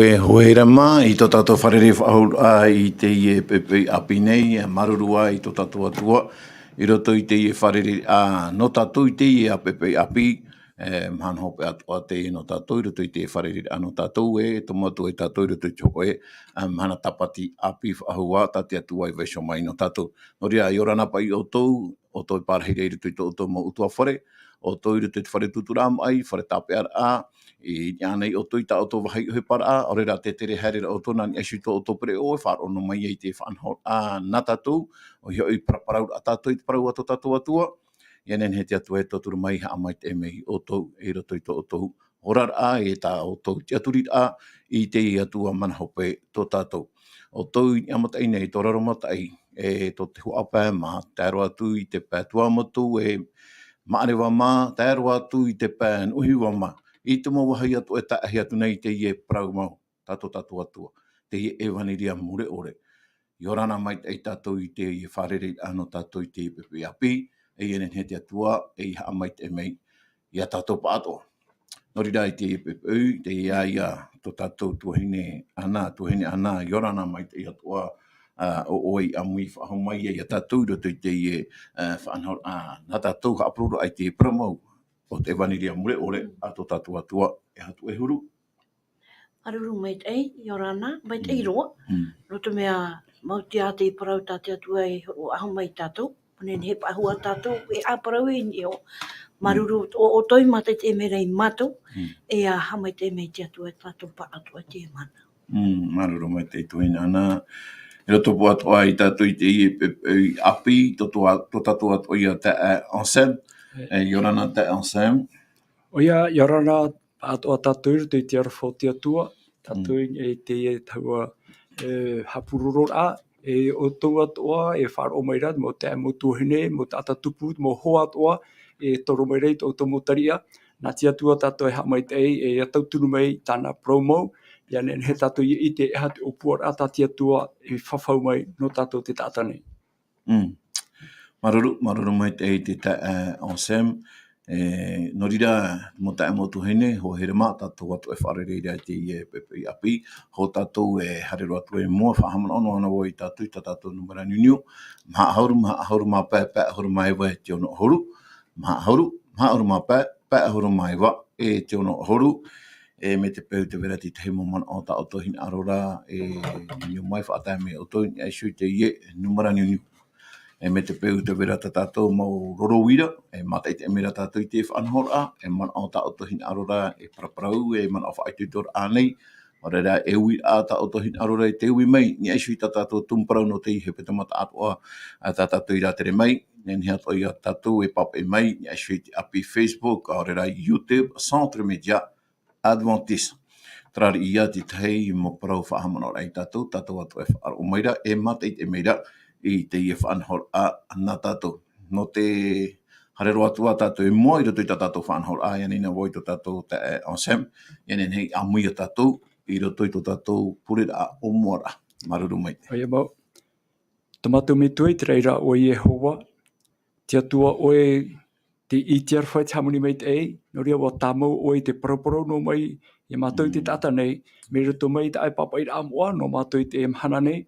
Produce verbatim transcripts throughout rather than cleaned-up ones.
E hoa here mā, i tō tātou fārerei faʻahou, ā, i teie poʻipoʻi ʻāpī nei, e māuruuru ā i tō tātou Atua, i roto i teie fārerei, ā, nō tātou i teie poʻipoʻi ʻāpī, e, mahana hopeʻa atoʻa teie nō tātou, i roto i teie fārerei, ā, nō tātou, e, tomo atu ai tātou i roto i te hōʻē, ā, mahana tāpati ʻāpī faʻahou ā, tā te Atua i vaiiho mai nō tātou. Nō reira, ʻia ora na paʻi ʻoutou, ʻoutou e pārahi ra i roto i tō ʻoutou mau ʻutuāfare, ʻoutou i roto i te fare tūtūraʻa maʻi, fare tāpeʻaraʻa, i niʻa nei ʻoutou i tā ʻoutou vāhi ʻohiparaʻa, ʻaore rā tē tere haere ra ʻoutou nā niʻa iho i tō ʻoutou pereʻoʻo, e faʻaroʻo noa mai ai te faʻanahoraʻa nā tātou, ʻoia hoʻi paraparauraʻa tātou i te parau a tō tātou Atua, ʻia nehenehe te Atua e tauturu mai, haʻamaitaʻi mai ia ʻoutou, i roto i tō ʻoutou oraraʻa, e tā ʻoutou tiʻaturiraʻa i te Atua mana hope tō tātou. ʻOutou i niʻa mataʻi nei, tō raro mataʻi, e tō te huaʻa pae mā, tae roa atu i te pae Tuamotu, e Maʻareva mā, tae roa atu i te pae Nuʻuhiva mā. I te mau vāhi atoʻa e taʻahi atu nei teie parau mau, tā tō tātou Atua, teie ʻevaneria mure ʻore. ʻIa ora na maitaʻi tātou i teie fārereiraʻa nō tātou i teie poʻipoʻi ʻāpī, e ʻia nehenehe te Atua, e ʻia haʻamaitaʻi mai ia tātou pāʻatoʻa. Nō reira i teie poʻipoʻi, teie ā ia tō tātou tuahine Ana, tuahine Ana, ʻia ora na maitaʻi atoʻa, ā, ʻo ʻoe i ʻāmui faʻahou mai ia tātou i roto i teie, ā, faʻanahoraʻa, ā, nā tātou haʻapuroroʻa i te parau mau o te ʻevaneria mure ʻore a tō tātou Atua, e Haʻamotu e huru. Māuruuru maitaʻi, ʻia ora na, maitaʻi Mm. roa. Mm. Nō te mea, maoti ā te parau tā te Atua e hōroʻa mai ia tātou, nehenehe e faʻahou ā tātou, e ʻāparau i niʻa iho. Māuruuru, Mm. ʻo, ʻoutou i mātaʻitaʻi mai ra ia mātou, Mm. e ʻia haʻamaitaʻi mai te Atua ia tātou pāʻatoʻa i teie mahana. Mm, māuruuru maitaʻi tuahine Ana. E roto pāʻatoʻa ia tātou i teie poʻipoʻi ʻāpī, tō, tō, tō tātou atoʻa ia taeaʻe Anselme. E. E, ʻia ora na taeaʻe Anselme. ʻOia, ʻia ora na pāʻatoʻa tātou i roto i te aroha o te Atua, tātou Mm. i, i teie taua, e, haʻapurororaʻa, e ʻoutou atoʻa, e faʻaroʻo mai ra, mau taeaʻe, mau tuahine, mau taʻata tupu, mau hoa atoʻa, e toro mai ra i tō ʻoutou mau tariʻa, nā te Atua tātou e haʻamaitaʻi, e ʻia tauturu mai tāna parau mau, ʻia nehenehe tātou ʻia ʻite e aha te ʻōpuaraʻa tā te Atua e fafau mai nō tātou te taʻata nei. Mm. Māuruuru, māuruuru maitaʻi te taeaʻe Anselme. E, nō reira, mau taeaʻe, mau tuahine, hoa here mā, tātou atoʻa e fārerei ra i teie poʻipoʻi ʻāpī, hou tātou e haere roa atu i mua, faʻahaʻamanaʻo noa vau ia tātou, i tā tātou nūmera niuniu, maha ʻahuru, maha ʻahuru mā pae, pae ʻahuru mā iva e te ono ʻahuru, maha ʻahuru, maha ʻahuru mā pae, pae ʻahuru mā iva e te ono ʻahuru, e mai te peu tē vai ra te tahi mau manaʻo tā ʻoutou hinaʻaro ra, e niuniu mai, faʻatae mai ʻoutou i niʻa iho i teie nūmera niuniu. E mai te peu tē vai ra tā tātou mau roro uira, e mātaʻitaʻi mai ra tātou i te faʻanahoraʻa, e manaʻo tā ʻoutou hinaʻaro ra, e paraparau, e manaʻo faʻaitoitoraʻa nei, ʻaore rā e uiraʻa tā ʻoutou hinaʻaro ra e tē ui mai, i niʻa iho i tā tātou tumu parau nō teie hepetoma atoʻa, ā, tā tātou i rātere mai, nehenehe atoʻa ia tātou e pāpaʻi mai, i niʻa iho i te ʻāpī Facebook, ʻaore rā YouTube, Centre Média Adventiste. Terā ia te tahi mau parau faʻahaʻamanaʻoraʻa ia tātou, tātou atoʻa e faʻaroʻo mai ra, e mātaʻitaʻi mai ra i teie faʻanahoraʻa nā tātou. Nō te haere roa atu ā tātou i mua i roto i tā tātou faʻanahoraʻa, ʻia ani na vau i tō tātou taeaʻe Anselme, ʻia nehenehe e ʻāmui ia tātou i roto i tō tātou pureraʻa ʻōmuaraʻa. Māuruuru maitaʻi. ʻOia mau. Tō mātou Metua i te raʻi ra ʻo Iehova, te Atua ʻoe, tei te aroha, te hāmani maitaʻi, nō reira ʻua tāmau ʻoe i te paraparau noa mai ia mātou i te Mm. taʻata nei, mai roto mai i tā ʻoe pāpaʻiraʻa moʻa nō mātou i teie mahana nei,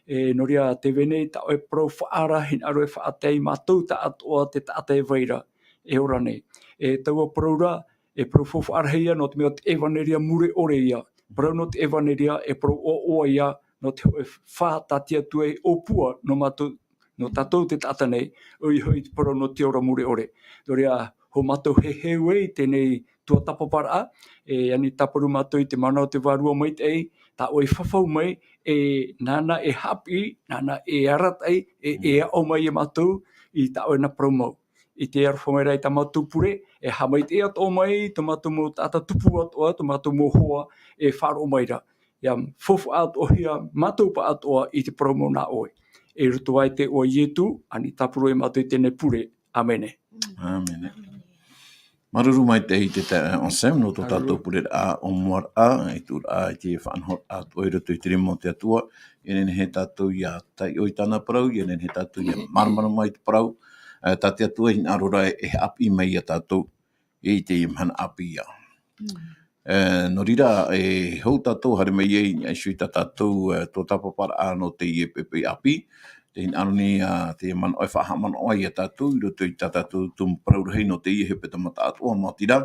e, nō reira tē vai nei tā ʻoe parau faʻaara, hinaʻaro e faʻatae ia mātou taʻatoʻa te taʻata e vai ra, e ora nei. E taua parau ra, e parau faufaʻa rahi ia, nō te mea ʻo te ʻevaneria mure ʻore ia. Parau nō te ʻevaneria, e parau ʻoaʻoa ia, nō te hōʻē fā tā te Atua e ʻōpua nō mātou, nō tātou te taʻata nei, ʻoia hoʻi te parau nō te ora mure ʻore. Nō reira, hou mātou e heheu ai i teie tuatāpaparaʻa, e ani tāparu mātou i te mana o te Vārua Maitaʻi, tā ʻoe i fafau mai, e nāna e haʻapiʻi, nāna e arataʻi, e, e Mm. aʻo mai ia mātou i tā ʻoe na parau mau. I te aroha mai ra i tā mātou pure, e haʻamaitaʻi atoʻa mai tō mātou mau taʻata tupu atoʻa, tō mātou mau hoa, e faʻaroʻo mai ra. ʻIa faufaʻa atoʻahia mātou pāʻatoʻa i te parau mau nā ʻoe. I roto i te iʻoa o Ietu, ani tāparu ai mātou i teie pure. ʻĀmene. ʻĀmene. Māuruuru maitaʻi te taeaʻe Anselme, nō tō Māuruuru. tātou pureraʻa ʻōmuaraʻa, i tuʻuraʻa i te faʻanahoraʻa atoʻa i roto i te rima o te Atua, ʻia nehenehe tātou ʻia taiʻo i tāna parau, ʻia nehenehe tātou ʻia māramarama i te parau, e, tā te Atua e hinaʻaro ra e haʻapiʻi mai ia tātou i teie mahana ʻāpī ia. Mm. E, nō reira, e hou tātou haere mai ai, e sui tā tātou, e, tuatāpaparaʻa nō teie poʻipoʻi ʻāpī, te hinaʻaro nei, a, te manaʻo e faʻahaʻamanaʻo ai ia tātou, i roto i tā tātou tumu parau rahi nō teie hepetoma taʻatoʻa, maoti rā,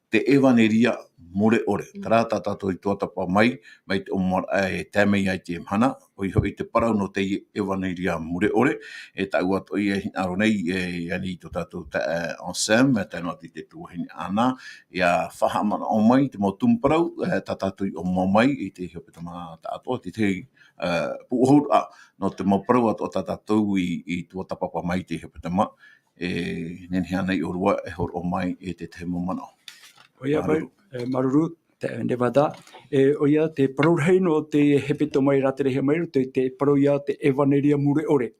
te ʻevaneria mure ʻore. Mm. Terā tā tātou i tuatāpapa mai, mai te ʻōmuaraʻa e tae mai ai teie mahana, ʻoia hoʻi te parau nō teie ʻevaneria mure ʻore, e tāʻu atoʻa e hinaʻaro nei, e, ia nei tō tātou ta-, e, Anselme, e tae noa atu i te tuahine Ana, ʻia faʻahaʻamanaʻo mai te mau tumu parau, e, tā tātou i ʻōmua mai i te hepetoma taʻatoʻa, te tahi, e, pūʻohuraʻa nō te mau parau atoʻa tā tātou i, i tuatāpapa mai i te hepetoma, e, nehenehe ānei ʻōrua e hōroʻa mai i te tahi mau manaʻo. ʻOia, māuruuru. Mai, e, māuruuru, te, Nevada. E, ʻoia, te parau rahi nō te hepetoma i rātere mai roto i te parau ia te ʻevaneria mure ʻore.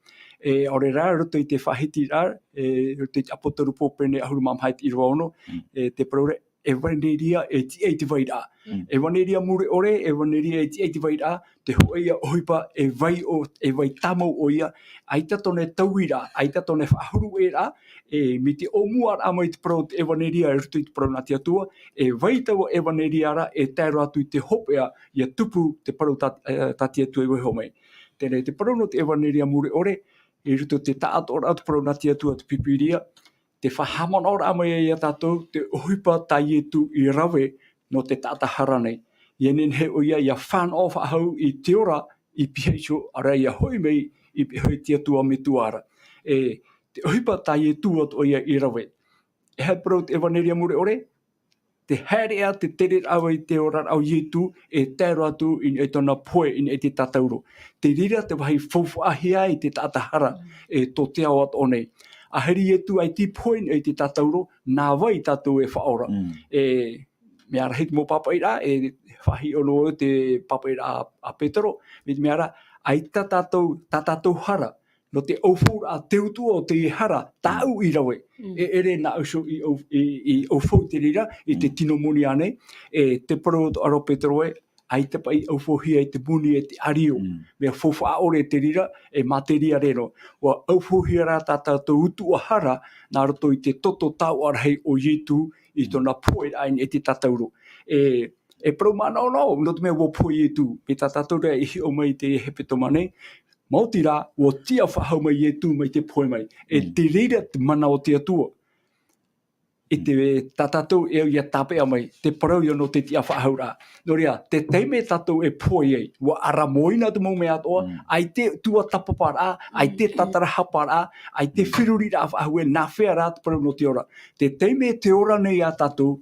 E, ʻaore rā, roto i te faʻahitiraʻa, e, roto i te ʻApotarupo pene ʻahuru mā maha i te ʻīrava ono, Mm. e, te parau ra, ʻevaneria e tiʻa i te vairaʻa. Mm. ʻEvaneria mure ʻore, ʻevaneria e tiʻa i te vairaʻa, te hōʻē ia ʻohipa e vai ʻo, e vai tāmau ʻoia, ʻaita tōna tauiraʻa, ʻaita tōna faʻahuruʻeraʻa, e, mai te ʻōmuaraʻa mai te parau o te ʻevaneria i roto i te parau nā te Atua, e vai taua ʻevaneria ra, e tae roa atu i te hopeʻa, ʻia tupu te parau tā, e, tā te Atua i vaiiho mai. Teie te parau nō te ʻevaneria mure ʻore, i roto i te taʻatoʻaraʻa o te parau nā te Atua te Pīpīria, te faʻahaʻamanaʻoraʻa mai ia tātou, te ʻohipa tā Ietu i rave nō te taʻata hara nei. ʻIa nehenehe ʻoia ʻia fānaʻo faʻahou i te ora i pihaʻi iho, ʻaore rā ʻia hoʻi mai i pihaʻi iho i te Atua Metua ra. E, te ʻohipa tā Ietu atoʻa ia i rave. E aha te parau o te ʻevaneria mure ʻore? Te haereraʻa, te tereraʻa vai te oraraʻa o Ietu, e tae roa atu i niʻa i tōna pohe, i niʻa i te tātauro. Te reira te vāhi faufaʻahia ai te taʻata hara, Mm. e tō te ao atoʻa nei. ʻAhiri Ietu ʻaita i pohe i niʻa i te tātauro, nā vai tātou e faʻaora. Mm. E, mea rahi te mau pāpaʻiraʻa, e faʻahiʻo noa te pāpaʻiraʻa a Petero, mai te mea ra, ʻaita tātou, tā tātou hara, nō te ʻaufauraʻa te utuʻa o te hara, tāʻu i rave. Mm. E ʻere nāʻu iho i ʻau-, i, i ʻaufau i te reira, i te Mm. tino moni ānei, e te parau atoʻa ra o Petero ē, ʻaita paʻi ʻaufauhia i te moni e te ʻārio. Mm. Mea faufaʻa ʻore te reira, e mātēria reno. ʻUa ʻaufauhia rā tā tātou utuʻa hara, nā roto i te toto taoʻa rahi o Ietu, i Mm. tōna pohe i niʻa i te tātauro. E, e parau manaʻonaʻo, nō te mea ʻua pohe Ietu, mai tā tātou rā i hiʻo mai i te hepetoma nei, maoti rā, ʻua tiʻa faʻahou mai Ietu mai te pohe mai. E Mm. te reira te mana o te Atua. I te tā tātou e au ʻia tāpeʻa mai, te parau ia nō te tiʻa faʻahouraʻa. Nō reira, te taime tātou e pohe ai, ʻua ʻaramoina te mau mea atoʻa, Mm. ʻaita tuatāpaparaʻa, ʻaita Mm. tātarahaparaʻa, ʻaita Mm. feruriraʻa faʻahou ē, nā hea rā te parau nō te ora. Te taime te ora nei ia tātou,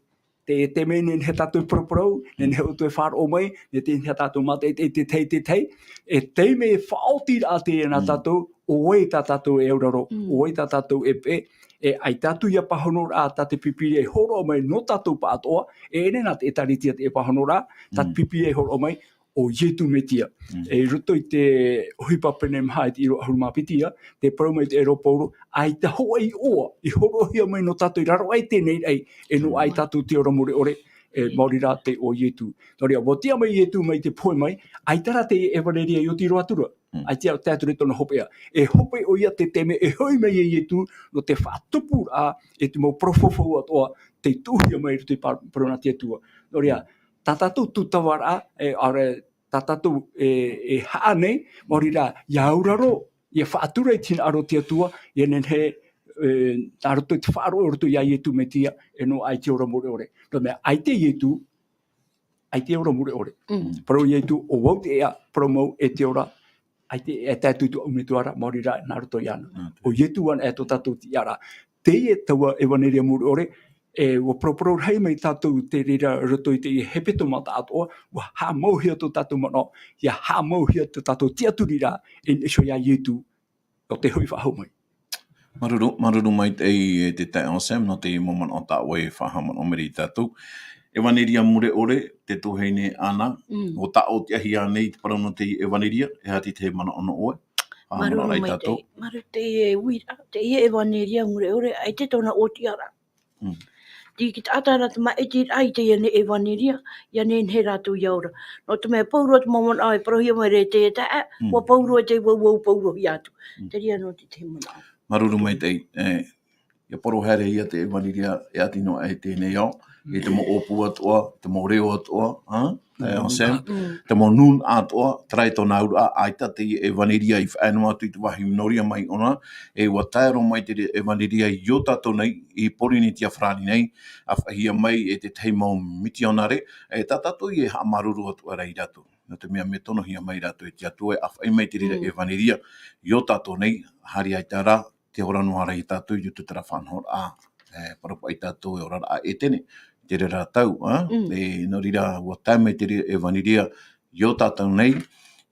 te, te mea nehenehe tātou e paraparau, Mm. nehenehe ʻoutou e faʻaroʻo mai, nehenehe tātou mātaʻitaʻi te tahi, te tahi, e taime faʻaotiraʻa teie nā Mm. tātou, ʻo vai tā tātou e auraro, Mm. ʻo vai tā tātou e peʻe, e ʻaita atu ia pāhonoraʻa tā te Pīpīria i hōroʻa mai nō tātou pāʻatoʻa, e ʻere nā te ʻĒtārētia te pāhonoraʻa, tā te Mm. Pīpīria i hōroʻa mai, ʻo Ietu Metia. Mm. E i roto i te ʻohipa pene maha i te ʻīrava ʻahuru mā piti ia, tē parau mai te ʻēra o Paulo, ʻaita hōʻē iʻoa, i hōroʻahia mai nō tātou i raro aʻe i teie nei raʻi, e nō Mm. ʻai tātou te ora mure ʻore, e maori rā te iʻoa o Ietu. Nō reira, ʻua tiʻa mai Ietu mai te pohe mai, ʻaita rā te ʻevaneria i oti roa atu ra. Mm. ʻAita rā tae atu ra i tōna hopeʻa. E hope ʻoia te taime e hoʻi mai ia Ietu, nō te faʻatupuraʻa, e te mau parau faufaʻa atoʻa, tei tuʻuhia mai i roto i pā-, parau nā te Atua. Nō reira, Mm. tā tātou tūtavaraʻa, e, ʻaore, tā tātou e, e haʻa nei, maori rā, ʻia auraro, ʻia faʻatura i te hinaʻaro o te Atua, ʻia nehenehe, e, nā roto i te faʻaroʻo i roto ia Ietu Metia, e nō ʻai te ora mure ʻore. Nō te mea, ʻaita Ietu, ʻaita ora mure ʻore. Mm. Parau ia Ietu, ʻo vau te ea, parau mau e te ora, ʻaita e tae atu i tōʻu Metua ra, maori rā, nā roto iāna. Mm. ʻO Ietu anaʻe tō tātou tiʻaraʻa. Teie taua ʻevaneria mure ʻore, e, ʻua paraparau rahi mai tātou te reira roto i te hepetoma taʻatoʻa, ʻua haʻamauhia tō tātou manaʻo, ʻia haʻamauhia tō tātou tiʻaturiraʻa, e, e iho ia Ietu, nō te hoʻi faʻahou mai. Māuruuru, māuruuru maitaʻi e te taeaʻe Sam, nō te mau manaʻo tā ʻoe e faʻahaʻamanaʻo mai ra ia tātou. ʻEvaneria mure ʻore, te tuahine Ana, Mm. ʻua tāʻōtiʻahia nei te parau nō te ʻevaneria, e aha te tahi manaʻo nō ʻoe? Faʻahaʻamanaʻo Māuruuru mai ia tātou. Maitaʻi, māuruuru te uiraʻa, teie ʻevaneria mure ʻore, ʻaita tōna ʻōtiʻaraʻa. Mm. Te, te taʻata ra te māʻitiraʻa i teie nei ʻevaneria, ʻia nehenehe rātou ʻia ora. Nō te mea pauroa te mau manaʻo e parauhia mai ra e te taeaʻe, Mm. ʻua pauroa te vau, vau paurohia atu. Mm. Te reira nō te tahi manaʻo. Māuruuru maitaʻi, e, ʻia parau haere ia te ʻevaneria e ati noa aʻe i teie nei ao, i te mau ʻōpū atoʻa, te mau reo atoʻa, ā? E, Mm. Sam, Mm. te mau nūnaʻa atoʻa, terā e tōna auraʻa, ʻaita te ʻevanelia i faʻaea noa atu i te vāhi nō reira mai ʻōna, e ʻua tae roa mai te ʻevanelia i ō tātou nei, i Pōrīnetia Farāni nei, ʻa faʻaea mai e te tahi mau mitionare, e tā tātou e haʻamāuruuru atu ra ia rātou. Nō te mea mea tonohia mai rātou e te Atua, ʻa faʻaea mai te reira Mm. ʻevanelia i ō tātou nei, haere ʻaita rā, te ora noa ra ia tātou i roto i terā faʻanahoraʻa, e, parau paʻi tātou e oraraʻa Ētene, te reira tau, ā? Mm. E, nō reira, ʻua tae mai te reira ʻevanelia i ō tātou nei,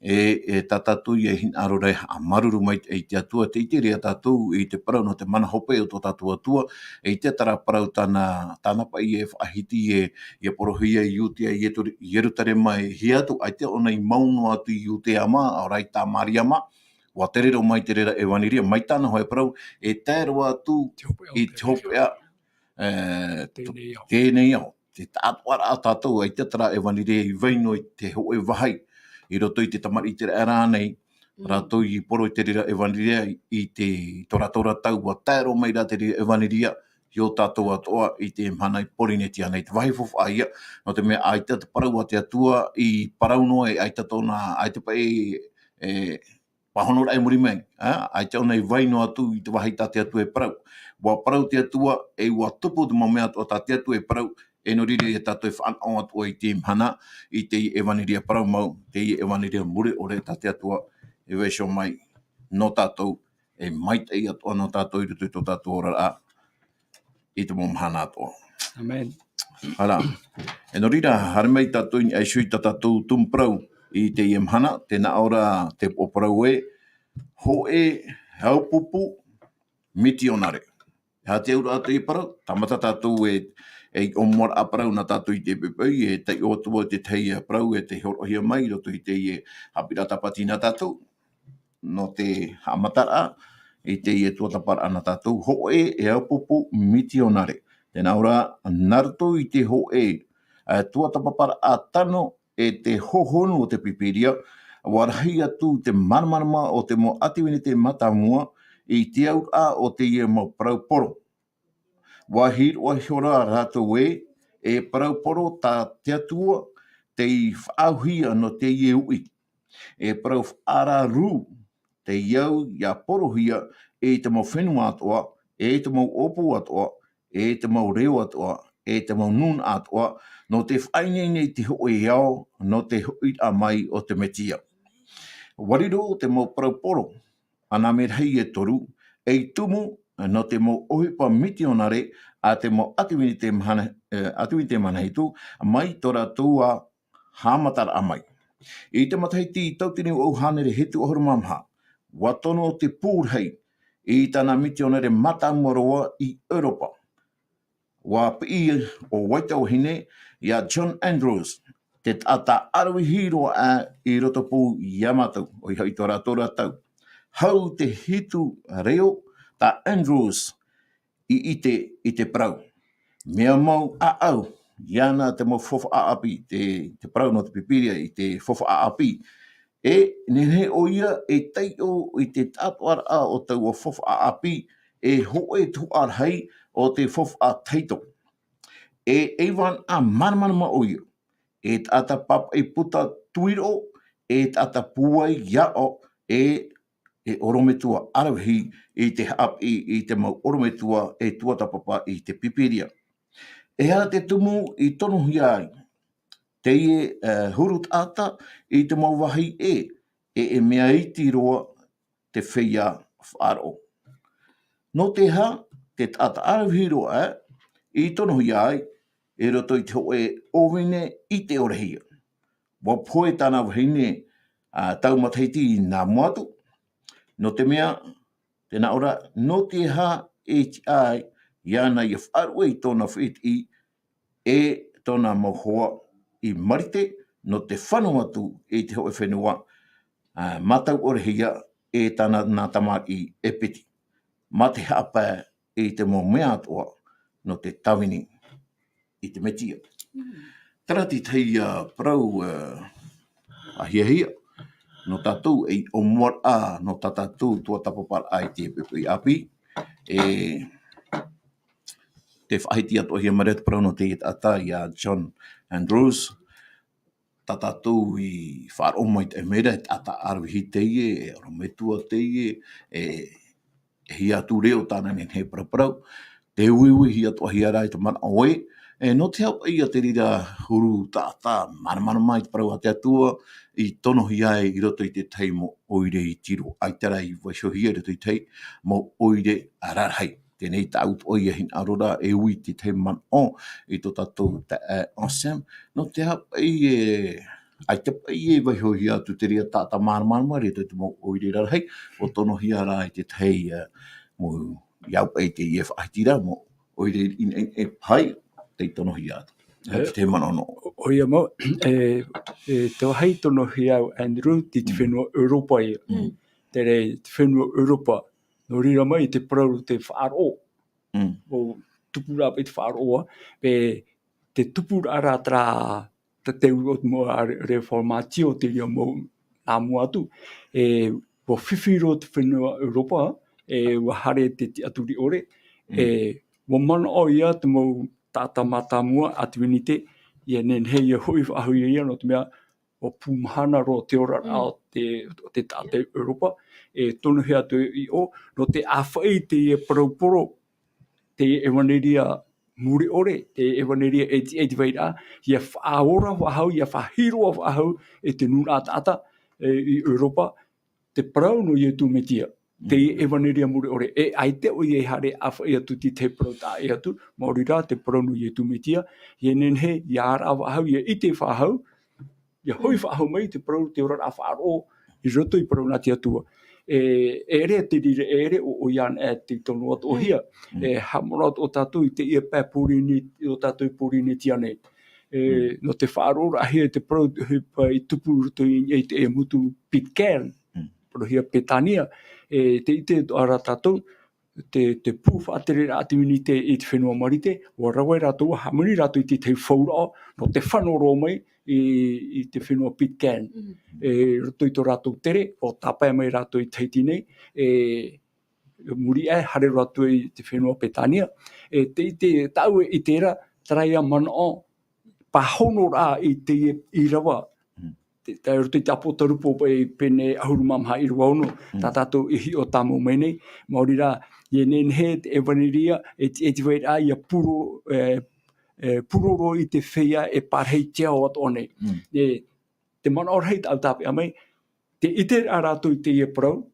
e, e tā tātou e hinaʻaro ra e haʻamāuruuru mai i te Atua, tē ʻite ra tātou i te parau nō te mana hope o tō tātou Atua, e ʻite terā parau tāna, tāna paʻi e faʻahiti e, e porohia i Iudea, i Ietu-, Ierutarema, e hia atu, ʻaita ʻōna i mau noa atu i Iudea mā, ʻaore rā i Samaria mā, ʻua tere roa mai te reira ʻevanelia, mai tāna hoʻi parau, e tae roa atu Te hopeʻa o i te te hopeʻa, e, Teie ao. Teie ao. Te taʻatoʻaraʻa tātou, ʻaita terā ʻevanelia i vai noa i te hōʻē vāhi. I roto i te tamariʻi ʻĪteraʻera nei, Mm. rātou i poro i te reira ʻevanelia i te, i tō rātou ra tau, ʻua tae roa mai rā te reira ʻevanelia i ō tātou atoʻa i te mahana i Pōrīnetia nei, te vāhi faufaʻa ia, nō te mea ʻaita te parau a te Atua i parau noa, e ʻaita tōna, ʻaita paʻi, e, pāhonoraʻa i muri mai, ā, ʻaita ʻōna i vai noa atu i te vāhi tā te Atua e parau. ʻUa parau te Atua, e ʻua tupu te mau mea atoʻa tā te Atua e parau, e nō reira ia tātou e fānaʻo atu ai i teie mahana, i te ʻevanelia parau mau, te ʻevanelia mure ʻore tā te Atua e vaiiho mai nō tātou, e maitaʻi atoʻa nō tātou i roto i tō tātou oraraʻa i te mau mahana atoʻa. Amen. Ara. E nō reira, haere mai tātou i niʻa iho i tā tātou tumu parau i teie mahana, tē nā ʻō ra te upoʻo parau ē, hōʻē haʻapupu mitionare. E aha te auraʻa o teie parau? Tāmata tātou e, e ʻōmuaraʻa parau nā tātou i teie poʻipoʻi, e taiʻo atu vau i te tahi parau e tei hōroʻahia mai i roto i teie haʻapiʻiraʻa tāpati nā tātou. Nō te haʻamataraʻa i teie tuatāpaparaʻa nā tātou, hōʻē haʻapupu mitionare. Tē nā ʻō ra, nā roto i te hōʻē, ā, tuatāpaparaʻa tano e te hohonu o te Pīpīria, ʻua rahi atu te māramarama o te mau ʻātiveneti mātāmua i te auraʻa o teie mau parau poro. ʻUa hīroʻa iho ra rātou ē, e parau poro tā te Atua tei faʻaauhia nō teie uʻi. E parau faʻaararū, tei au ʻia porohia e te mau fenua atoʻa, e te mau ʻōpū atoʻa, e te mau reo atoʻa, e te mau nūnaʻa atoʻa, nō te faʻaineine i te hōʻē ao, nō te hoʻiraʻa mai o te Mesia. ʻUa riro te mau parau poro, anaʻe rahi e toru, ei tumu nō te mau ʻohipa mitionare a te mau ʻātiveneti mahana, e, ʻātiveneti mahana hitu, mai tō rātou haʻamataraʻa mai. I te matahiti tauatini vaʻu hānere hitu ʻahuru mā maha, ʻua tono te pū rahi i tāna mitionare mātāmua roa i ʻEuropa. ʻUa piʻi ʻo White Vahine ia John Andrews, te taʻata ʻaravihi roa aʻe i rotopū ia mātou, ʻoia hoʻi tō rātou ra tau. Hau te hitu reo tā Andrews i ʻite i te parau. Mea mau ʻāʻau, iāna te mau faufaʻa ʻāpī, te, te parau nō te Pīpīria i te faufaʻa ʻāpī. E nehenehe ʻoia e taiʻo i te taʻatoʻaraʻa o taua faufaʻa ʻāpī, e hōʻē tuhaʻa rahi o te faufaʻa tahito. E ʻevanelia māramarama ʻoia, e taʻata pāpaʻi puta tuiroʻo, e taʻata pūai aʻo, e, e ʻorometua ʻaravihi i te haʻapiʻi i te mau ʻorometua e tuatāpapa i te Pīpīria. E aha te tumu i tonohia ai teie, e, huru taʻata i te mau vāhi ē, e, e mea iti roa te feiā faʻaroʻo. Nō te aha, te taʻata ʻaravihi roa aʻe i tonohia ai i roto i te hōʻē ʻōvine ʻite-ʻore-hia. ʻUa pohe tāna vahine, ā, tau matahiti nā mua atu. Nō te mea, tē nā ʻō ra, nō te aha e tiʻa ai iāna ʻia faʻaruʻe i tōna fētiʻi, e tōna mau hoa i Marite, nō te fano atu i te hōʻē fenua, ā, mātau-ʻore-hia e tāna nā tamariʻi e piti. Mā te haʻapae i te mau mea atoʻa nō te tāvini i te Mesia. Mm. Terā te tahi, ā, parau, ā, ʻāhiahia nō tātou, ei ʻōmuaraʻa nō tā tātou tuatāpaparaʻa i te poʻipoʻi ʻāpī. E, te faʻahiti atu ʻohia mai ra te parau nō teie taʻata ia John Andrews, tā tātou i faʻaroʻo mai te mea ra, e taʻata ʻaravihi teie, e ʻorometua teie, e, e hia atu reo tāna nei he paraparau, te uiuihia atu ʻohia ra i te manaʻo ē, e, nō te haʻapaʻo ia te reira huru taʻata māramarama i te parau a te Atua, i tonohia ai i roto i te tahi mau ʻoire i tiro, ʻaita rā i vaihohia i roto i te tahi mau ʻoire rarahi. Teie tāʻu atoʻa ia hinaʻaro ra e ui te tahi manaʻo i tō tātou taeaʻe Anselme, nō te haʻapaʻo e, ʻaita paʻi e vaihohia atu te reira taʻata māramarama i roto i te mau ʻoire rarahi, ʻua tonohia rā i te tahi, e, mau, i au paʻi teie faʻahiti ra, mau ʻoire i, i, e, pai, tei tonohia atu. E. Te tahi manaʻo nō. ʻO, ʻoia mau, e, e, te vāhi tonohia au Andrew, i te Mm. fenua Europa ia. Mm. Terā te fenua Europa, nō reira mai te parau te faʻaroʻo. Mm. ʻO tupu rā paʻi te faʻaroʻo, e, te tupu rā rā terā, te, te ua mo a re-, reformatio te reira mau nā mua atu, e, ʻua fifi roa te fenua Europa, e, ʻua haere te tiʻaturi ʻore, Mm. e, ʻua manaʻo ia te mau taʻata mātāmua a te Uinite, ia nehenehe ia hoʻi faʻahou ia, nō te mea, ʻua pū mahana roa te oraraʻa Mm. o te, o te taʻata Europa, e tonohia atu i ʻō, nō te ʻāfaʻi i teie parau poro, teie ʻevaneria mure ʻore, teie ʻevaneria e tiʻa i te vairaʻa, ia faʻaora faʻahou, ia faʻahiroʻa faʻahou e te nūnaʻa taʻata, e, i Europa, te parau nō Ietu Metia, teie Mm. ʻevaneria mure ʻore, e ʻaita ʻoia i haere ʻāfaʻi atu i te parau taʻa ʻē atu, maori rā te parau nō Ietu Metia, ia nehenehe, ia ʻāraʻa faʻahou, ia ʻite faʻahou, ia hoʻi Mm. faʻahou mai te parau te oraraʻa faʻaroʻo i roto i parau nā te Atua. E, e ʻere te reira, e ʻere ʻo, ʻoia anaʻe tei tono atoʻahia, Mm. e haʻamanaʻo atoʻa tātou i teie pae Pōrīne-, o tātou i Pōrīnetia nei. E, Mm. nō te faʻaroʻoraʻahia te parau, he pae i tupu i roto i, i te motu Pitcairn, Mm. parauhia Petania, e, tē ʻite atoʻa ra tātou, te, te pū faʻatereraʻa a te Uinite i te fenua Marite, ʻua rave rātou, ʻua hāmani rātou i te tahi fauraʻo, nō te fano roa mai i, i te fenua Pitcairn. Mm. E, roto i tō rātou tere, ʻua tāpae mai rātou i Tahiti nei, e, muri aʻe, haere roa atu i te fenua Petania. E, tē ʻite, tāʻu e ʻite ra, terā ia manaʻo, pāhono rā i te, i rava. Mm. Te, tā roto i te ʻApotarupo paʻi pene ʻahuru mā maha ʻīrava ono, Mm. tā tātou i hiʻo tāmau mai nei, maori rā, ia nehenehe te ʻevaneria, e te, e te vairaʻa, ia puro, e, e, puro roa i te feiā e pārahi te ao atoʻa nei. Mm. E, te manaʻo rahi tāʻu tāpeʻa mai, tē ʻite ra rātou i teie parau,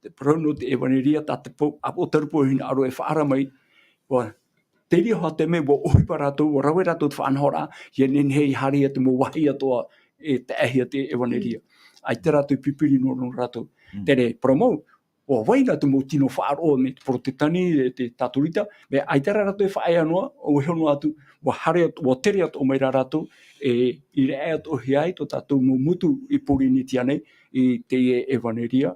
te parau nō te ʻevaneria, tā te pau, ʻApotarupo hinaʻaro e faʻaara mai, ʻua, te reira hoʻi te mea, ʻua ʻohipa rātou, ʻua rave rātou te faʻanahoraʻa, ia nehenehe ia haere ia te mau vāhi atoʻa e taʻehia te ʻevaneria. Mm. ʻAita rātou i pipiri noa nō rātou. Mm. Terā, parau mau, ʻua vai nā te mau tino faʻaroʻo mai te Porotetani, e te Tatorita, mea ʻaita rā rātou e faʻaea noa, ʻua vaiiho noa atu, ʻua haere atu, ʻua tere atoʻa mai rā rātou, e, i raʻe atoʻahia ai tō tātou mau motu i Pōrīnetia nei, i teie ʻevaneria,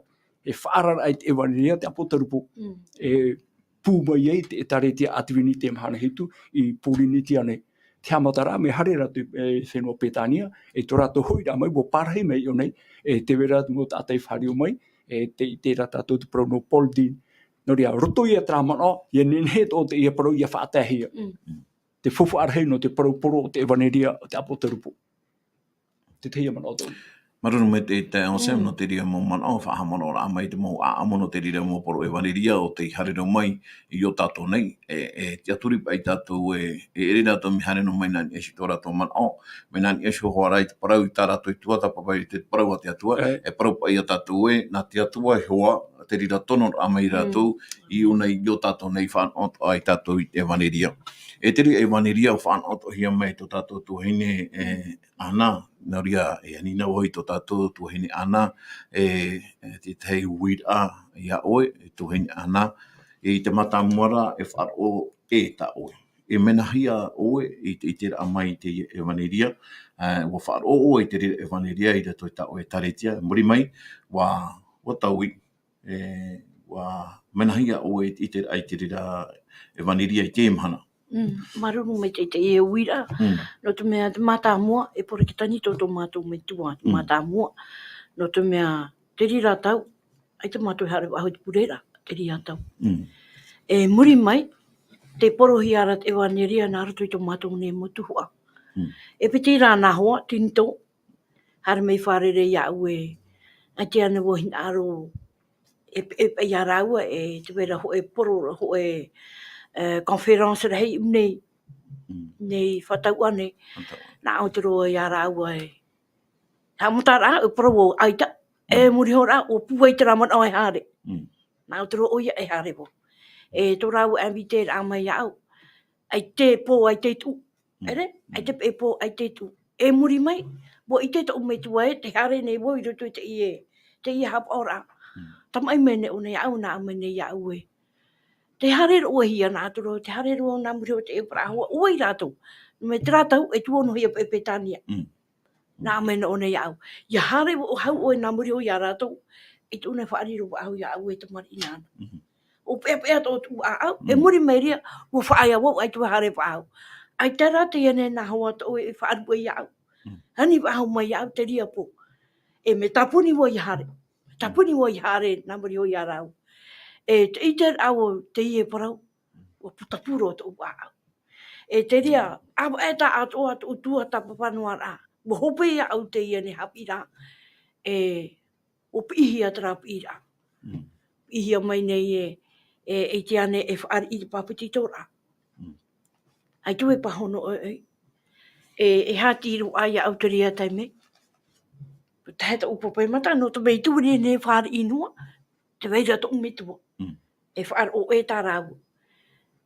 e faʻaararaʻa i te ʻevaneria, te ʻApotarupo, Mm. e pū mai ai te ʻĒtārētia a te Uinite Mahana Hitu i Pōrīnetia nei. Te haʻamataraʻa, mea haere rātou, e, fenua Petania, e tō rātou hoʻiraʻa mai, ʻua pārahi mai i ʻō nei, e tē vai ra te mau taʻata i fāriu mai, e tē ʻite ra tātou te parau nō Paul Dean. Nō reira, roto ia terā manaʻo, ia nehenehe atoʻa teie parau ia faʻataehia. Mm. Te faufaʻa rahi nō te parau poro o te ʻevaneria o te ʻApotarupo. Te tahi ia manaʻo tōʻu. Māuruuru maitaʻi e Anselme Mm. nō te reira mau manaʻo, faʻahaʻamanaʻoraʻa mai te mau ʻāʻamu nō te reira mau parau ʻevaneria o tei haere roa mai i ō tātou nei, e, e tiʻaturi paʻi tātou e, e ʻere rātou mea haere noa mai nā niʻa iho i tō rātou manaʻo, mai nā niʻa iho hoʻi rā i te parau i tā rātou i tuatāpapa i te parau a te Atua, E. e parau paʻi ia tātou ē, nā te Atua iho ā, te reira tonoraʻa mai Mm. rātou, i ʻō nei, i ō tātou nei, faʻanaho atoʻa ai tātou i te ʻevaneria. E te reira ʻevaneria, faʻanaho atoʻahia mai tō tātou tuahine, e, Ana, nō reira, e ani noa vau i tō tātou tuahine Ana, e, e te tahi uiraʻa ia ʻoe, e tuahine Ana, i te mātāmua ra, e faʻaroʻo ē tā ʻoe. E mea nāhea ʻoe i te, i te ʻiteraʻa mai i te ʻevaneria, e, ʻua faʻaroʻo ʻoe i te reira ʻevaneria i roto i tā ʻoe ʻētārētia, muri mai, ʻua, ʻua taui, e, ʻua mea nāhea ʻoe i te, i te, i te reira ʻevaneria i teie mahana. Mm, māuruuru maitaʻi i teie uiraʻa. Mm. Nō te mea te mātāmua, e Porotetani tō, tō mātou metua, Mm. mātāmua. Nō te mea, te reira tau, ʻaita mātou e haere faʻahou i te pureraʻa, te reira tau. Mm. E muri mai, te porohia ra te ʻevaneria nā roto i tō mātou nei mau tuhaʻa. E piti rā nā hoa, tinitō, haere mai fārerei iāʻu e, ʻaita ānei vau hinaʻaro e, e, iā rāua, e te vai ra hōʻē poro, hōʻē, e, conférence rahi nei, nei Fataua nei. Nā ʻō te roa iā rāua e, haʻamata rā, e parau vau ʻaita, e muri iho rā, ʻua pūai terā manaʻo e haere. Nā ʻō te roa ʻoia e haere vau. E tō rāua invité rā mai iāʻu, ʻaita e pō, ʻaita e tuʻu. ʻEre, ʻaita e pō, ʻaita e tuʻu. E muri mai, ʻua ʻite tōʻu metua ē, tē haere nei vau i roto i teie, teie haʻapaʻoraʻa. Tamaʻi mai nei ʻōna iāʻu, nā ʻō mai nei iāʻu ē, tē haere roa ʻoe hia nā ʻō te roa, tē haere roa nā muri iho teie parau, ʻo vai rātou? Mai terā tau, e tuonohia e Betania. Nā ʻō mai nei ʻōna iāʻu, ʻia haere vau hau ʻoe nā muri iho iā rātou, e tuʻu nei fāriʻi roa vau iāʻu e tamariʻi nāna. ʻO peʻapeʻa tō tuʻu ʻāʻau, e muri mai reira, ʻua faʻaea vau, ʻaita vau haere faʻahou. ʻAita rā teie nei nā hoa tō ʻoe e faʻaruʻe iāʻu. Ani faʻahou mai iāʻu te reira pō. E mea tāpuni vau ʻia haere. Tāpuni vau ʻia haere, nā muri iho iā rāua. E te ʻiteraʻa o teie parau, ʻua putapū roa tōʻu ʻāʻau. E te reira, ʻāvaʻe tāʻatoʻa tōʻu tuatāpapa noa ra. ʻUa hope iāʻu teie nei haʻapiʻiraʻa. E, ʻua piʻihia terā piʻiraʻa. Piʻihia mai nei e, e, e te ʻānei e fāriʻi te papetitoraʻa. ʻAita e pāhono ʻoe, ʻoe. E, e hātiro ʻā iāʻu te reira taime. Tahe tōʻu papaʻi mata, nō te mea i tuʻu nei fāriʻi noa, tē vai ra tōʻu metua. E faʻaroʻo ʻē tā rāua.